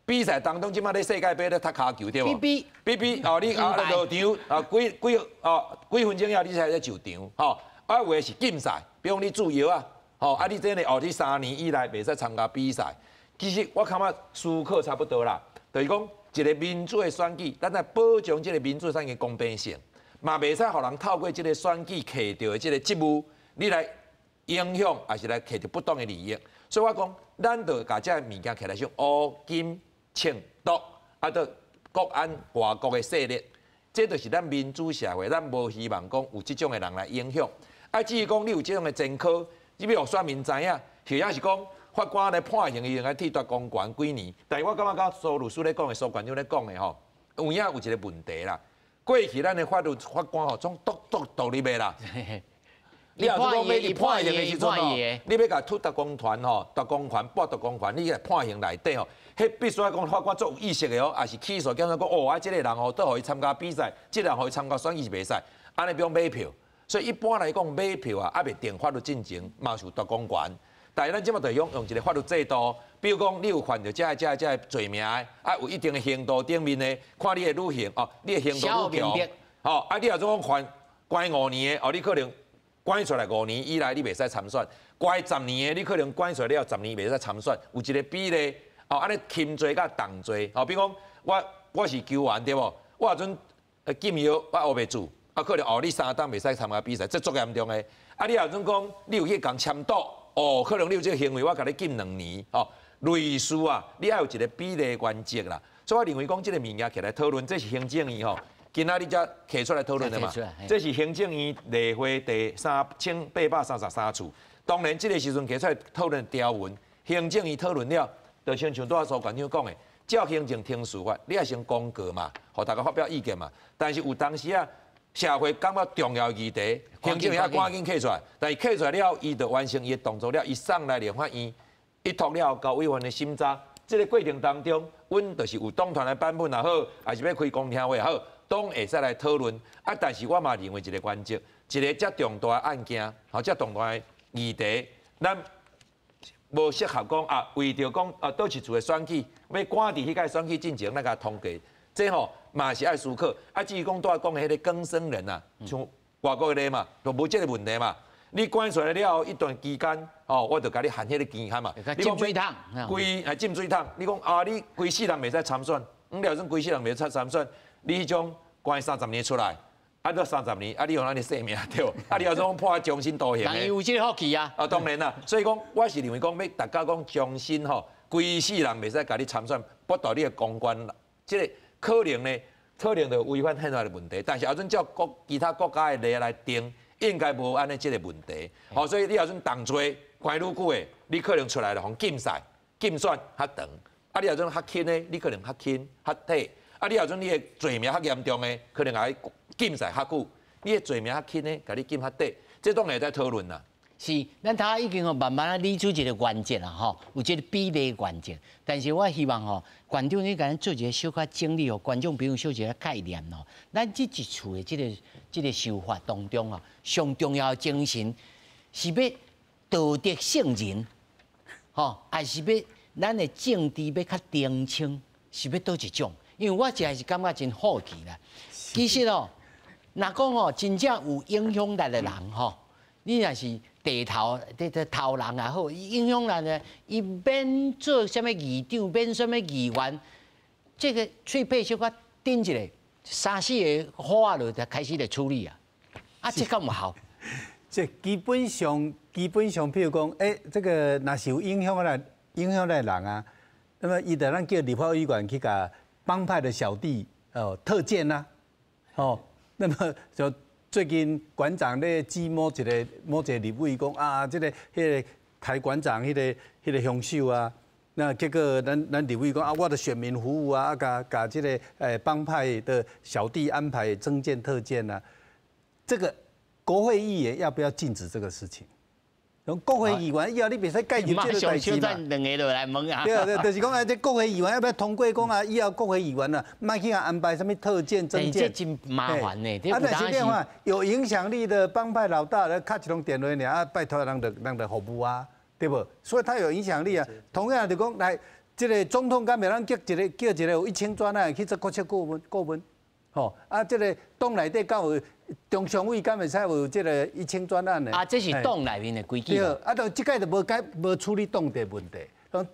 比賽當中，這擺咧世界盃咧踢跤球對無？B B B 哦，你啊落場啊幾幾哦幾分鐘後你才會上場吼。啊有的是禁賽，比如講你注藥啊，吼啊你這个哦你3年以內袂使參加比賽。其實我感覺思考差不多啦，就是講一个民主的選舉，咱來保障這个民主選舉公平性，嘛袂使予人透過這个選舉摕著的這个職務，你來影響，抑是來摕著不當的利益。所以我講，咱就共這个物件摕來想烏金銃毒，啊，閣國安外國的勢力，這就是咱民主社會，咱無希望講有這種的人來影響。啊，至於講你有這種的前科，你欲予選民知影，或者是講法官來判刑，伊應該剝奪公權幾年。但是我感覺佮蘇律師咧講的，蘇館長咧講的吼，有影有一个問題啦。過去咱的法律法官吼，總獨獨獨立的啦。你若講欲去判刑的時陣吼，你欲共剝奪公權吼，奪公權、剝奪公權，你來判刑內底吼，彼必須愛講法官足有意識的哦，抑是起訴檢察講哦，啊，這个人吼，都予伊參加比賽，這个人予伊參加選舉是袂使，按呢比如買票。所以一般來講買票啊，猶未定法律進前，嘛是有奪公權。但是咱這擺就用用一个法律制度，比如講你有犯著這个、這个、這个罪名的，啊有一定的刑度頂面的，看你的女性哦，你的刑度愈強，吼啊你若總講犯關五年的，哦你可能關出來五年以內你袂使參選，關十年的你可能關出來了十年袂使參選，有一个比例，哦按呢輕罪佮重罪，哦比如講我是球員對無？我若陣禁藥我烏白做，啊可能哦你3冬袂使參加比賽，這足嚴重的。啊你若陣講你有去共簽賭，哦可能你有這个行為，我共你禁2年，哦類似啊，你愛有一个比例原則啦。所以我認為講這个物件起來討論，這是行政院吼。今仔日才提出來討論的嘛，這是行政院例會第3833次。當然，這个時陣提出來討論條文，行政院討論了，就親像拄仔蘇館長講的，照行政程序法，你愛先公告嘛，予大家發表意見嘛。但是有當時啊，社會感覺重要議題，行政院趕緊提出來，但是提出來了，伊就完成伊的動作了，伊送來立法院，一託了交委員的審查。這个過程當中，阮就是有黨團的版本也好，抑是欲開公聽會也好。攏會使來討論啊！但是我嘛認為一个原則，一个遮重大的案件，吼，遮重大的議題，咱無適合講啊，為著講啊，佗一次的選舉，欲趕佇彼屆選舉進前，咱共通過，這吼嘛是愛思考。啊，至於講拄仔講的彼个更生人啊，像外國的例嘛，就無這个問題嘛。你關出來了後一段期間，哦，我就共你限彼个期限嘛。浸水桶，規啊浸水桶，你講啊，你規世人袂使參選，你了算規世人袂使參選，你彼種。關三十年出來，啊，閣三十年，啊，你予按呢性命對無？啊，你若講判終身徒刑的，人有這个福氣啊！啊，當然啦，所以講，我是認為講，欲逐家講終身吼，規世人袂使共你參選，剝奪你的公權，這个可能呢，可能就違反憲法的問題。但是若準照國其他國家的例來定，應該無按呢這个問題。吼，所以你若準重罪，关愈久的，你可能出來就予禁賽、禁選較長。啊，你若種較輕的，你可能較輕、較短。啊，你若種你的罪名較嚴重的，可能會禁賽較久。你的罪名較輕的，共你禁較短。這當然會使討論啦。是，咱頭已經吼慢慢仔理出一個原則啦，吼，有這個比例原則。但是我希望吼，館長你共咱做一個小可整理，予觀眾朋友小一個概念吼。咱這一次的這個修法當中啊，上重要的精神是欲道德聖人，吼，還是欲咱的政治欲較澄清，是欲佗一種？因為我實在是感覺真好奇啦。其實哦，若講吼真正有影響力的人吼，你若是地頭、這頭人也好，影響力呢，伊免做啥物議長，免啥物議員，這個喙皮小可頂一下，三四個好仔就開始來處理啊！啊，這敢有效？這基本上，基本上，譬如講，這個若是有影響力的人啊，那麼伊就咱叫立法委員去共幫派的小弟哦特薦啊，哦，那麼就最近館長咧指某一個立委講啊，這個彼個台館長彼個兇手啊，那結果咱立委講啊，我的選民服務啊，啊，共這個幫派的小弟安排增薦特薦啊，這個國會議員要不要禁止這個事情？國會議員以後你袂使介入這個代誌嘛？兩个就來問啊。對對，就是講啊，這國會議員要不要通過講啊？以後國會議員啊，莫去共安排啥物特薦增薦。這真麻煩呢。啊，但是變化有影響力的幫派老大來敲一通電話爾啊，拜託人就服務啊，對無？所以他有影響力啊。同樣就講來，這個總統敢袂當叫一個有1000專案去做國策顧問，吼啊，這個黨內底敢有中常委敢會使有這個1000專案的？啊，這是黨內面的規矩。對，啊，就這屆就無解無處理黨的問題。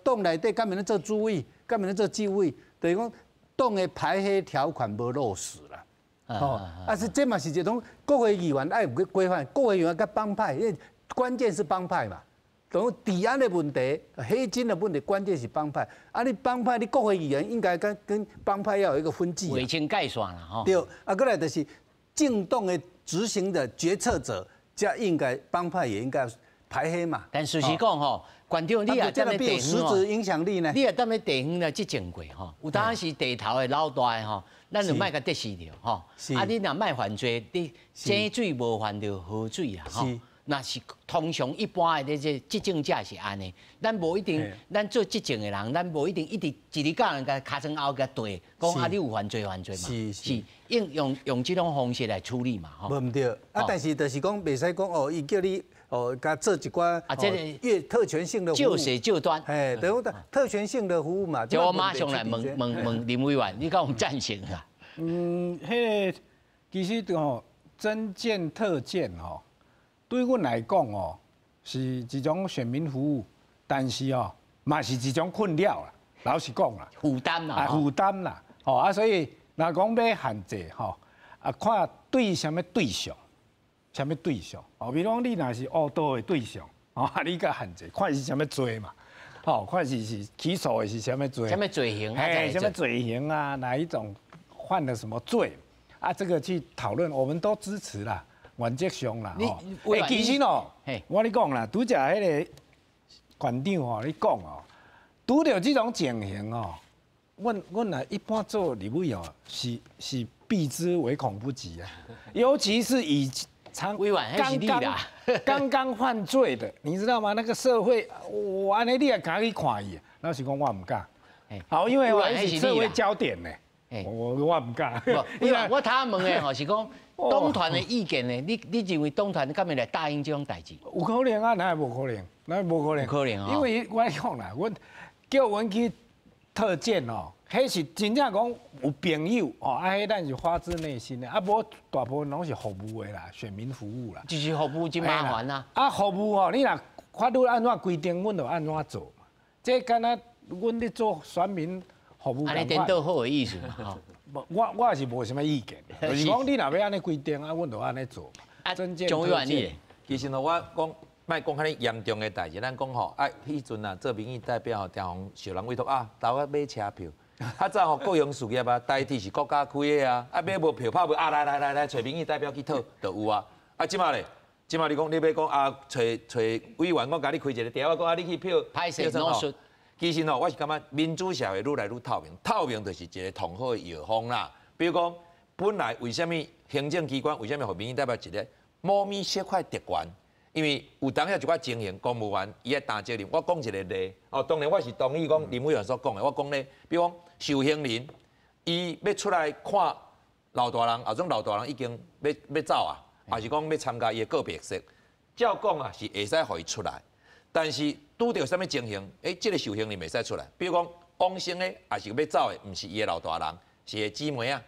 黨內底敢袂當做主委，敢袂當做主委，就是講黨的排黑條款無落實啦。吼，啊是這嘛是一種國會議員愛有規範，國會議員佮幫派，因為關鍵是幫派嘛。講治安的問題、黑金的問題，關鍵是幫派。啊，你幫派，你國會議員應該跟幫派要有一個分際。劃清界線啦，吼。對，啊，過來就是政黨的執行的決策者，才應該幫派也應該排黑嘛。但事實講吼，館長你也踮咧地方實質影響力呢？你也踮咧地方來執政過吼，有當時地頭的老大吼，咱就莫共得失著吼。啊，你若莫犯罪，你井水無犯著河水啊吼。若是通常一般的這執政者是按呢，咱無一定，咱做執政的人，咱無一定一直一直共人共尻川後共對，講啊你有犯罪犯罪嘛，是用這種方式來處理嘛，吼。無毋對，啊，但是就是講袂使講哦，伊叫你哦，共做一寡啊，這個越特權性的服務，就寫就端，嘿，對，特權性的服務嘛。就我馬上來問林委員，你敢有贊成啊？嗯，彼個其實吼，增建特建吼。對阮來講哦，是一種選民服務，但是哦，嘛是一種困擾啦。老實講啦，負擔啦，啊負擔啦，吼啊，所以若講欲限制吼，啊看對啥物對象，啥物對象，哦，比如講你若是烏道的對象，哦，你共限制，看是啥物罪嘛，吼，看是起訴的是啥物罪，啥物罪行，嘿，啥物罪行啊，哪一種犯了什麼罪，啊，這個去討論，我們都支持啦。原則上啦，吼，欸，其實哦，我咧講啦，拄才彼個館長吼，你講哦，拄著這種情形哦，阮若一般做立委哦，是避之唯恐不及啊，尤其是以剛剛剛剛犯罪的，你知道嗎？那個社會，我按呢你也敢去看伊？老實講，我毋敢。好，因為我是社會焦點呢。我毋敢。因為我頭問的吼是講黨團的意見呢？你認為黨團敢會來答應這種代誌？有可能啊，哪會無可能？哪會無可能？有可能哦。因為我講啦，阮叫阮去特薦哦，彼是真正講有朋友哦，啊，彼咱是發自內心的，啊，無大部分攏是服務的啦，選民服務啦。就是服務真麻煩啊。啊，服務哦，你若法律按怎規定，阮就按怎做嘛。這敢若阮咧做選民服務。按呢顛倒好的意思嘛。我是無啥物意見，就是講你若欲按呢規定，啊，阮就按呢做。啊，張委員你，其實吼，我講莫講遐爾嚴重的代誌，咱講吼，啊，彼陣啊，做民意代表吼，常予受人委託啊，投我買車票。較早吼，國營事業啊，台鐵是國家開的啊，啊買無票拍無啊，來來來來，揣民意代表去討，就有啊。啊，這馬咧，這馬你講，你欲講啊，揣揣委員，我共你開一個條，我講啊，你去票歹勢老實。其實吼，我是感覺民主社會愈來愈透明，透明就是一個上好的藥方啦。比如講，本來為啥物行政機關為啥物予民意代表一個某物小塊特權？因為有當時一寡情形，公務員伊愛擔責任。我講一個例，哦，當然我是同意講林委員所講的。我講咧，比如講受刑人，伊欲出來看老大人，啊種老大人已經欲走啊。抑是講欲參加伊的告別式，照講啊是會使予伊出來，但是拄著啥物情形？欸，這個受刑人袂使出來。比如講往生的，抑是欲走的，毋是伊的老大人，是伊的姊妹啊，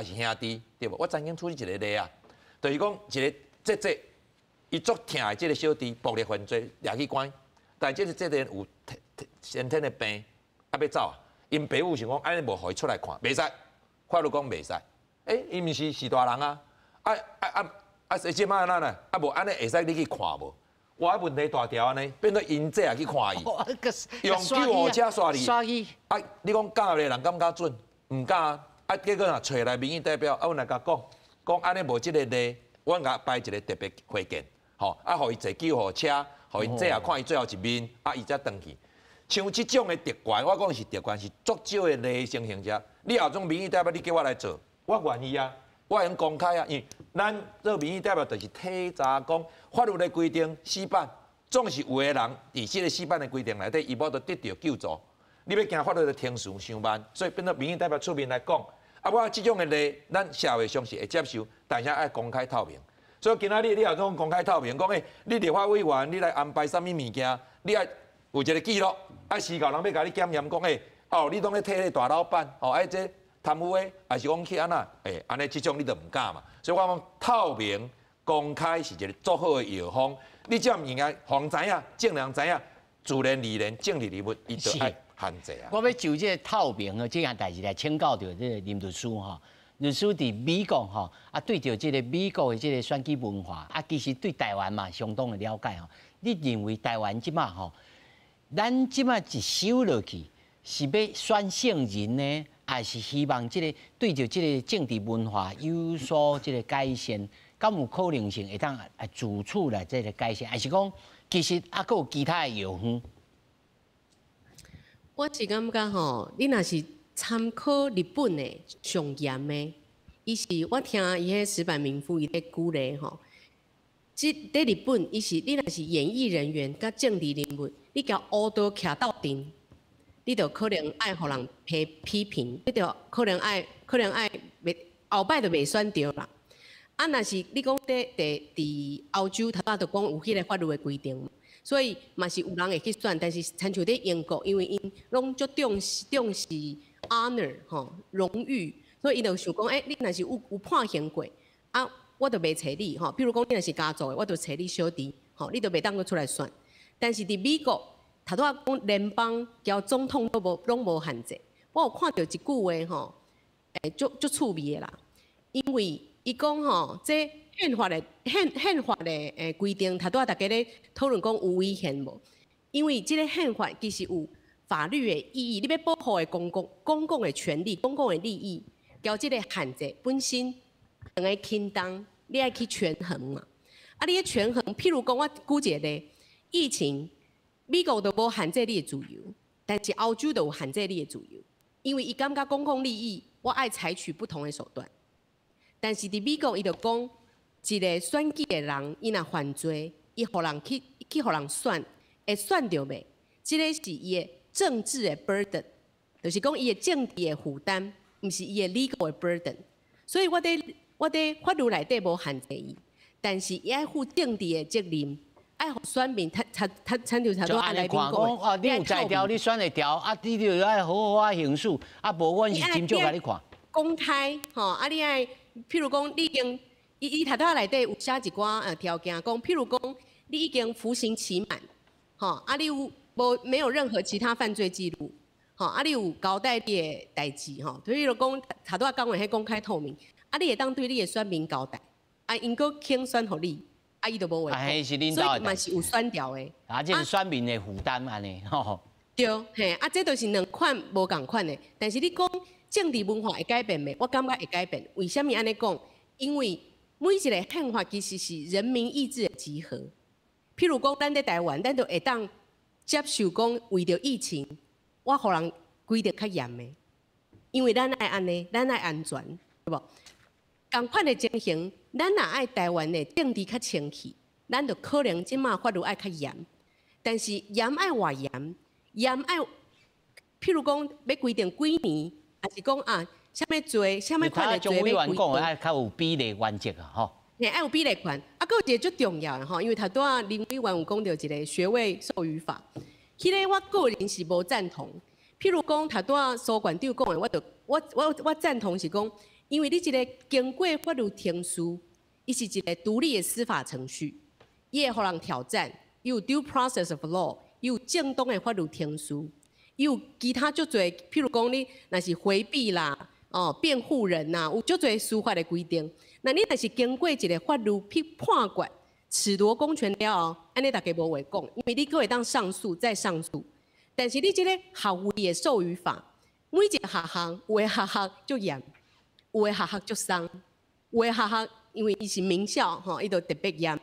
抑是兄弟，對無？我曾經處理一個例啊，就是講一個姐姐，伊足疼的這個小弟暴力犯罪掠去關，但這個姐姐有先天的病，啊欲走啊，𪜶爸母想講按呢無予伊出來看，袂使，法律講袂使，欸，伊毋是是大人啊，啊啊啊！啊，這這馬按怎呢？啊，無按呢會使你去看無？我問題大條按呢，變做𪜶姐也去看伊，用救護車煞去。啊，你講敢的人敢敢准？毋敢啊！啊，結果若揣來民意代表，啊，阮來共講，講按呢無這個例，阮共排一個特別會見，吼，啊，予伊坐救護車，予𪜶姐也看伊最後一面，啊，伊才轉去。像這種的特權，我講是特權，是足少的例情形者。你後種民意代表，你叫我來做，我願意啊。我會用公開啊，因為咱做民意代表就是體察講法律的規定死板，總是有的人佇這個死板的規定內底，伊無法度得著救助。你欲行法律的程序傷慢，所以變做民意代表出面來講。啊，我這種的例，咱社會上是會接受，但是愛公開透明。所以今仔日你若講公開透明，講欸，你立法委員你來安排啥物物件，你愛有一個記錄，啊，時到人欲共你檢驗講欸，哦，你攏咧替彼個大老闆，哦，啊這貪污的，抑是講去按怎？欸，按呢這種你就毋敢嘛。所以我講透明公開是一個足好的藥方。你這毋應該予人知影，眾人知影，自然而然政治人物伊就愛限制啊。我欲就這個透明的這件代誌來請教著這個林律師吼。律師佇美國吼，啊對著這個美國的這個選舉文化，啊其實對台灣嘛相當的了解吼。你認為台灣這馬吼，咱這馬一修落去是欲選聖人呢，抑是希望這個對著這個政治文化有所這個改善？敢有可能性會當啊自此來這個改善，抑是講其實猶閣有其他的藥方？我是感覺吼，你若是參考日本的上嚴的，伊是我聽伊彼矢板明夫伊咧舉例吼，這佇日本伊是你若是演藝人員佮政治人物，你共烏道徛鬥陣，你就可能愛予人批批評，你就可能愛可能愛袂後擺就袂選著啦。啊，若是你講佇佇佇歐洲，頭拄仔就講有彼個法律的規定，所以嘛是有人會去選，但是親像佇英國，因為𪜶攏足重視重視 honor 吼榮譽，所以伊就想講，欸，你若是有有判刑過，啊，我就袂揣你吼。比如講，你若是家族的，我就揣你小弟，吼，你就袂當閣出來選。但是佇美國，頭拄仔講聯邦交總統都無攏無限制。我有看著一句話吼，欸，足足趣味的啦，因為伊講吼，這憲法的憲憲法的欸規定，頭拄仔大家咧討論講有違憲無？因為這個憲法其實有法律的意義，你欲保護的公共公共的權利、公共的利益，交這個限制本身兩个輕重，你愛去權衡嘛。啊，你的權衡，譬如講，我舉一個例，疫情，美國都無限制你的自由，但是歐洲就有限制你的自由，因為伊感覺公共利益，我愛採取不同的手段。但是佇美國，伊就講，一個選舉的人，伊若犯罪，伊予人去去予人選，會選著袂？這個是伊的政治的 burden，就是講伊的政治的負擔，毋是伊的 legal 的 burden。所以我佇我佇法律內底無限制伊，但是伊愛負政治的責任，愛予選民較較較親像頭拄仔來賓講啊，你有才調，你選會著，啊，你就愛好好啊行使，啊，無阮是真少共你看。公開吼，啊，你愛，譬如講，你已經，伊伊頭拄仔內底有寫一寡條件，講，譬如講，你已經服刑期滿，吼，啊，你有無沒有任何其他犯罪記錄，吼，啊，你有交代你的代誌，吼，譬如講，頭拄仔講的彼公開透明，啊，你會當對你的選民交代，啊，𪜶閣肯選予你，啊，伊就無話講，所以嘛是有選調的。啊，這是選民的負擔按呢，吼。對，嘿，啊，這就是兩款無仝款的，但是你講政治文化會改變袂？我感覺會改變。為啥物按呢講？因為每一个憲法其實是人民意志的集合。譬如講，咱佇台灣，咱就會當接受講，為著疫情，我予人規定較嚴的，因為咱愛按呢，咱愛安全，對無？仝款的情形，咱若愛台灣的政治較清氣，咱就可能這馬法律愛較嚴。但是嚴愛偌嚴，嚴愛，譬如講欲規定幾年，抑是講啊，啥物罪，啥物款的罪欲規定？講愛較有比例原則啊，吼。嘿，愛有比例權。啊，閣有一個足重要的吼，因為頭拄仔林委員有講著一個學位授予法，彼個我個人是無贊同。譬如講頭拄仔蘇館長講的，我就我我我贊同是講，因為你這個經過法律程序，伊是一個獨立的司法程序，伊會予人挑戰，伊有 due process of law，伊有正當的法律程序，伊有其他足濟，譬如講你若是迴避啦，哦，辯護人呐，有足濟司法的規定。那你若是經過一個法律去判決，褫奪公權了後，按呢大家無話講，因為你閣會當上訴再上訴。但是你這個學位的授予法，每一個學校有的學校足嚴，有的學校足鬆，有的學校因為伊是名校吼，伊就特別嚴。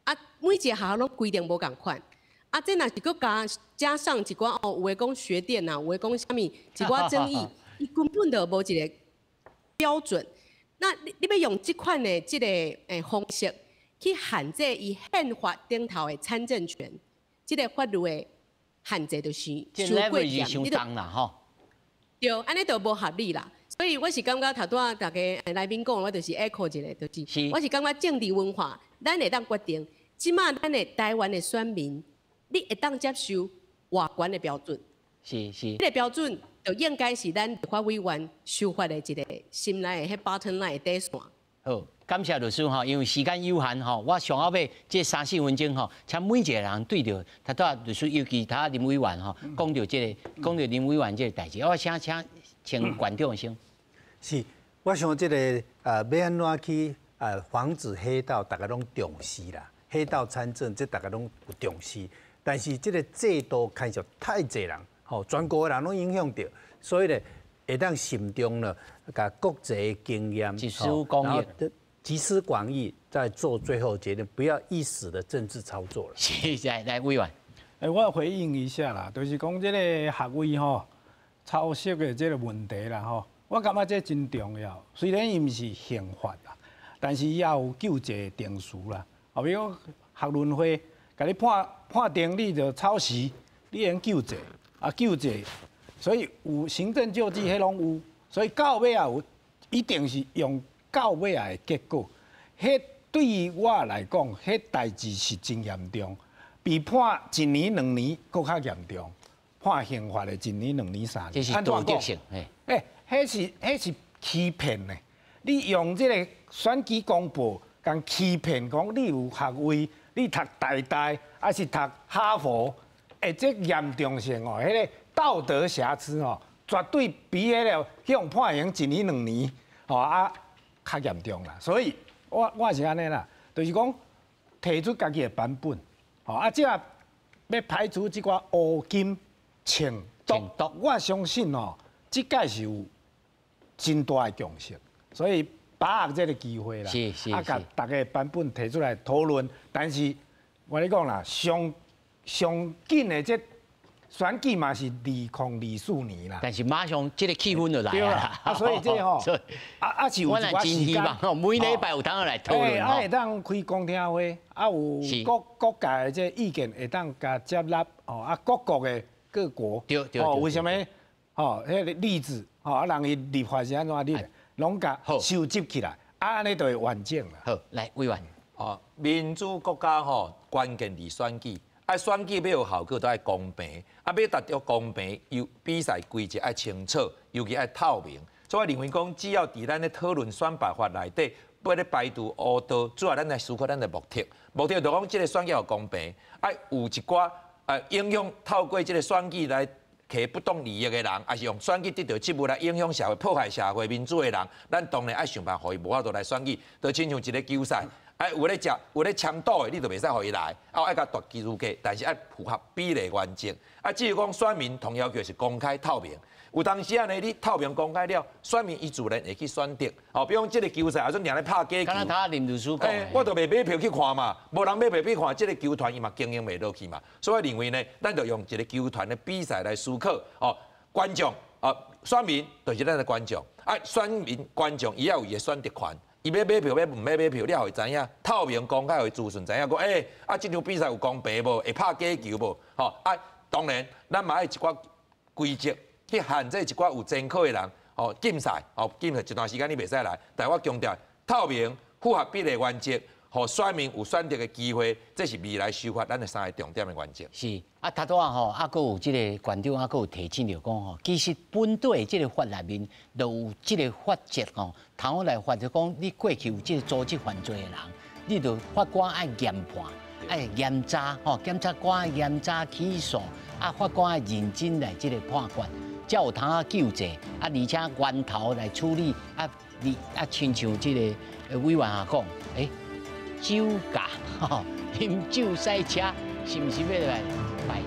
啊，每一個學校攏規定無仝款。啊，這若是閣加上一寡哦，有的講學電啊，有的講啥物，一寡爭議，伊根本就無一個標準。那你欲用這款的這個方式去限制伊憲法頂頭的參政權，這個法律的限制就是傷過嚴，你就啦吼。對，按呢就無合理啦。所以我是感覺頭拄仔大家來賓講，我就是 echo 一下，就是我是感覺政治文化，咱會當決定，這馬咱的台灣的選民，你會當接受偌懸的標準？這個標準就應該是咱立法委員修法的一個心內的彼 bottom line 的底線。好，感謝律師吼，因為時間有限吼，我上後尾這三四分鐘吼，請每一個人對著頭拄仔律師，尤其頭林委員吼，講著這個，講著林委員這個代誌，我請館長先。是，我想這個欲按怎去防止黑道，大家攏重視啦。黑道參政，這大家攏有重視。但是這個制度牽涉太濟人，吼，全國的人攏影響著，所以咧會當慎重了，共國際經驗，集思廣益，集思廣益，再做最後決定，不要一時的政治操作了。謝謝，來委員。欸，我回應一下啦，就是講這個學位吼抄襲的這個問題啦吼，我感覺這真重要。雖然伊毋是刑法啦，但是伊也有救濟程序啦。後比如講學倫會，共你判定你著超時，你會用救濟啊救濟，所以有行政救濟，彼攏有。所以到尾也有，一定是用到尾仔的結果。彼對於我來講，彼代誌是真嚴重，比判一年兩年閣較嚴重。判刑法的一年、兩年、3年，這是道德性。欸，彼是欺騙的。你用這個選舉公報，共欺騙講你有學位，你讀台大，抑是讀哈佛？欸，這嚴重性哦，彼個道德瑕疵哦，絕對比彼個去予判刑一年兩年，吼啊較嚴重啦。所以我是按呢啦，就是講提出家己的版本，吼啊，這欲排除這寡烏金情毒，我相信哦，這屆是有真大的共識，所以把握這個機會啦，啊，共大家版本提出來討論。但是我共你講啦，上上緊的這選舉嘛是2024年啦。但是馬上這個氣氛就來啦。啊，所以這吼，啊是有一寡時間，每禮拜有通來討論。啊，會當開公聽會，啊有各各界的這意見會當共接納，哦啊各國的各國，哦為啥物？吼，彼個例子，吼啊人伊立法是按怎立，攏共收集起來，啊按呢就會完整啦。好，來委員。哦，民主國家吼，關鍵佇選舉，啊選舉欲有效果，都愛公平，啊欲達到公平，有比賽規則愛清楚，尤其愛透明。所以我認為講，只要佇咱咧討論選辦法內底，欲咧排除烏道，主要咱來思考咱的目的。目的就講，這個選舉要公平，愛有一寡影響透過這個選舉來摕不當利益的人，抑是用選舉得著職務來影響社會、破壞社會民主的人，咱當然愛想辦法予伊無法度來選舉，就親像一個球賽。啊，有咧食，有咧签赌的，你就袂使予伊來。啊，愛共奪資格，但是愛符合比例原則。啊，至於講選民同要求是公開透明。有當時啊呢，你透明公開了，選民伊自然會去選擇。哦，比如講這個球賽，啊，陣佇咧拍假球。敢若頭林律師講。我就袂買票去看嘛，無人買票去看，這個球團伊嘛經營袂落去嘛。所以我認為呢，咱就用一個球團的比賽來思考。哦，觀眾，哦，選民就是咱的觀眾。啊，選民觀眾伊也有伊的選擇權。伊欲買票，欲毋欲買票，你予伊知影，透明公開予伊資訊知影講，欸，啊，這場比賽有公平無？會拍假球無？吼，啊，當然，咱嘛愛一寡規則去限制一寡有前科的人，吼，禁賽，吼，禁賽一段時間你袂使來。但我強調，透明、符合比例原則，予選民有選擇的機會，這是未來修法咱的三個重點的原則。是，啊，頭拄仔吼，啊，閣有這個館長，啊，閣有提醒著講吼，其實本地的這個法內面就有這個法則吼，頭來法就講，你過去有這個組織犯罪的人，你就法官愛研判，愛嚴查吼，檢察官愛嚴查起訴，啊，法官愛認真來這個判決，才有通啊救濟，啊，而且源頭來處理，啊，你啊，親像這個委員也講，欸，酒駕，吼，啉酒駛車，是毋是欲來排？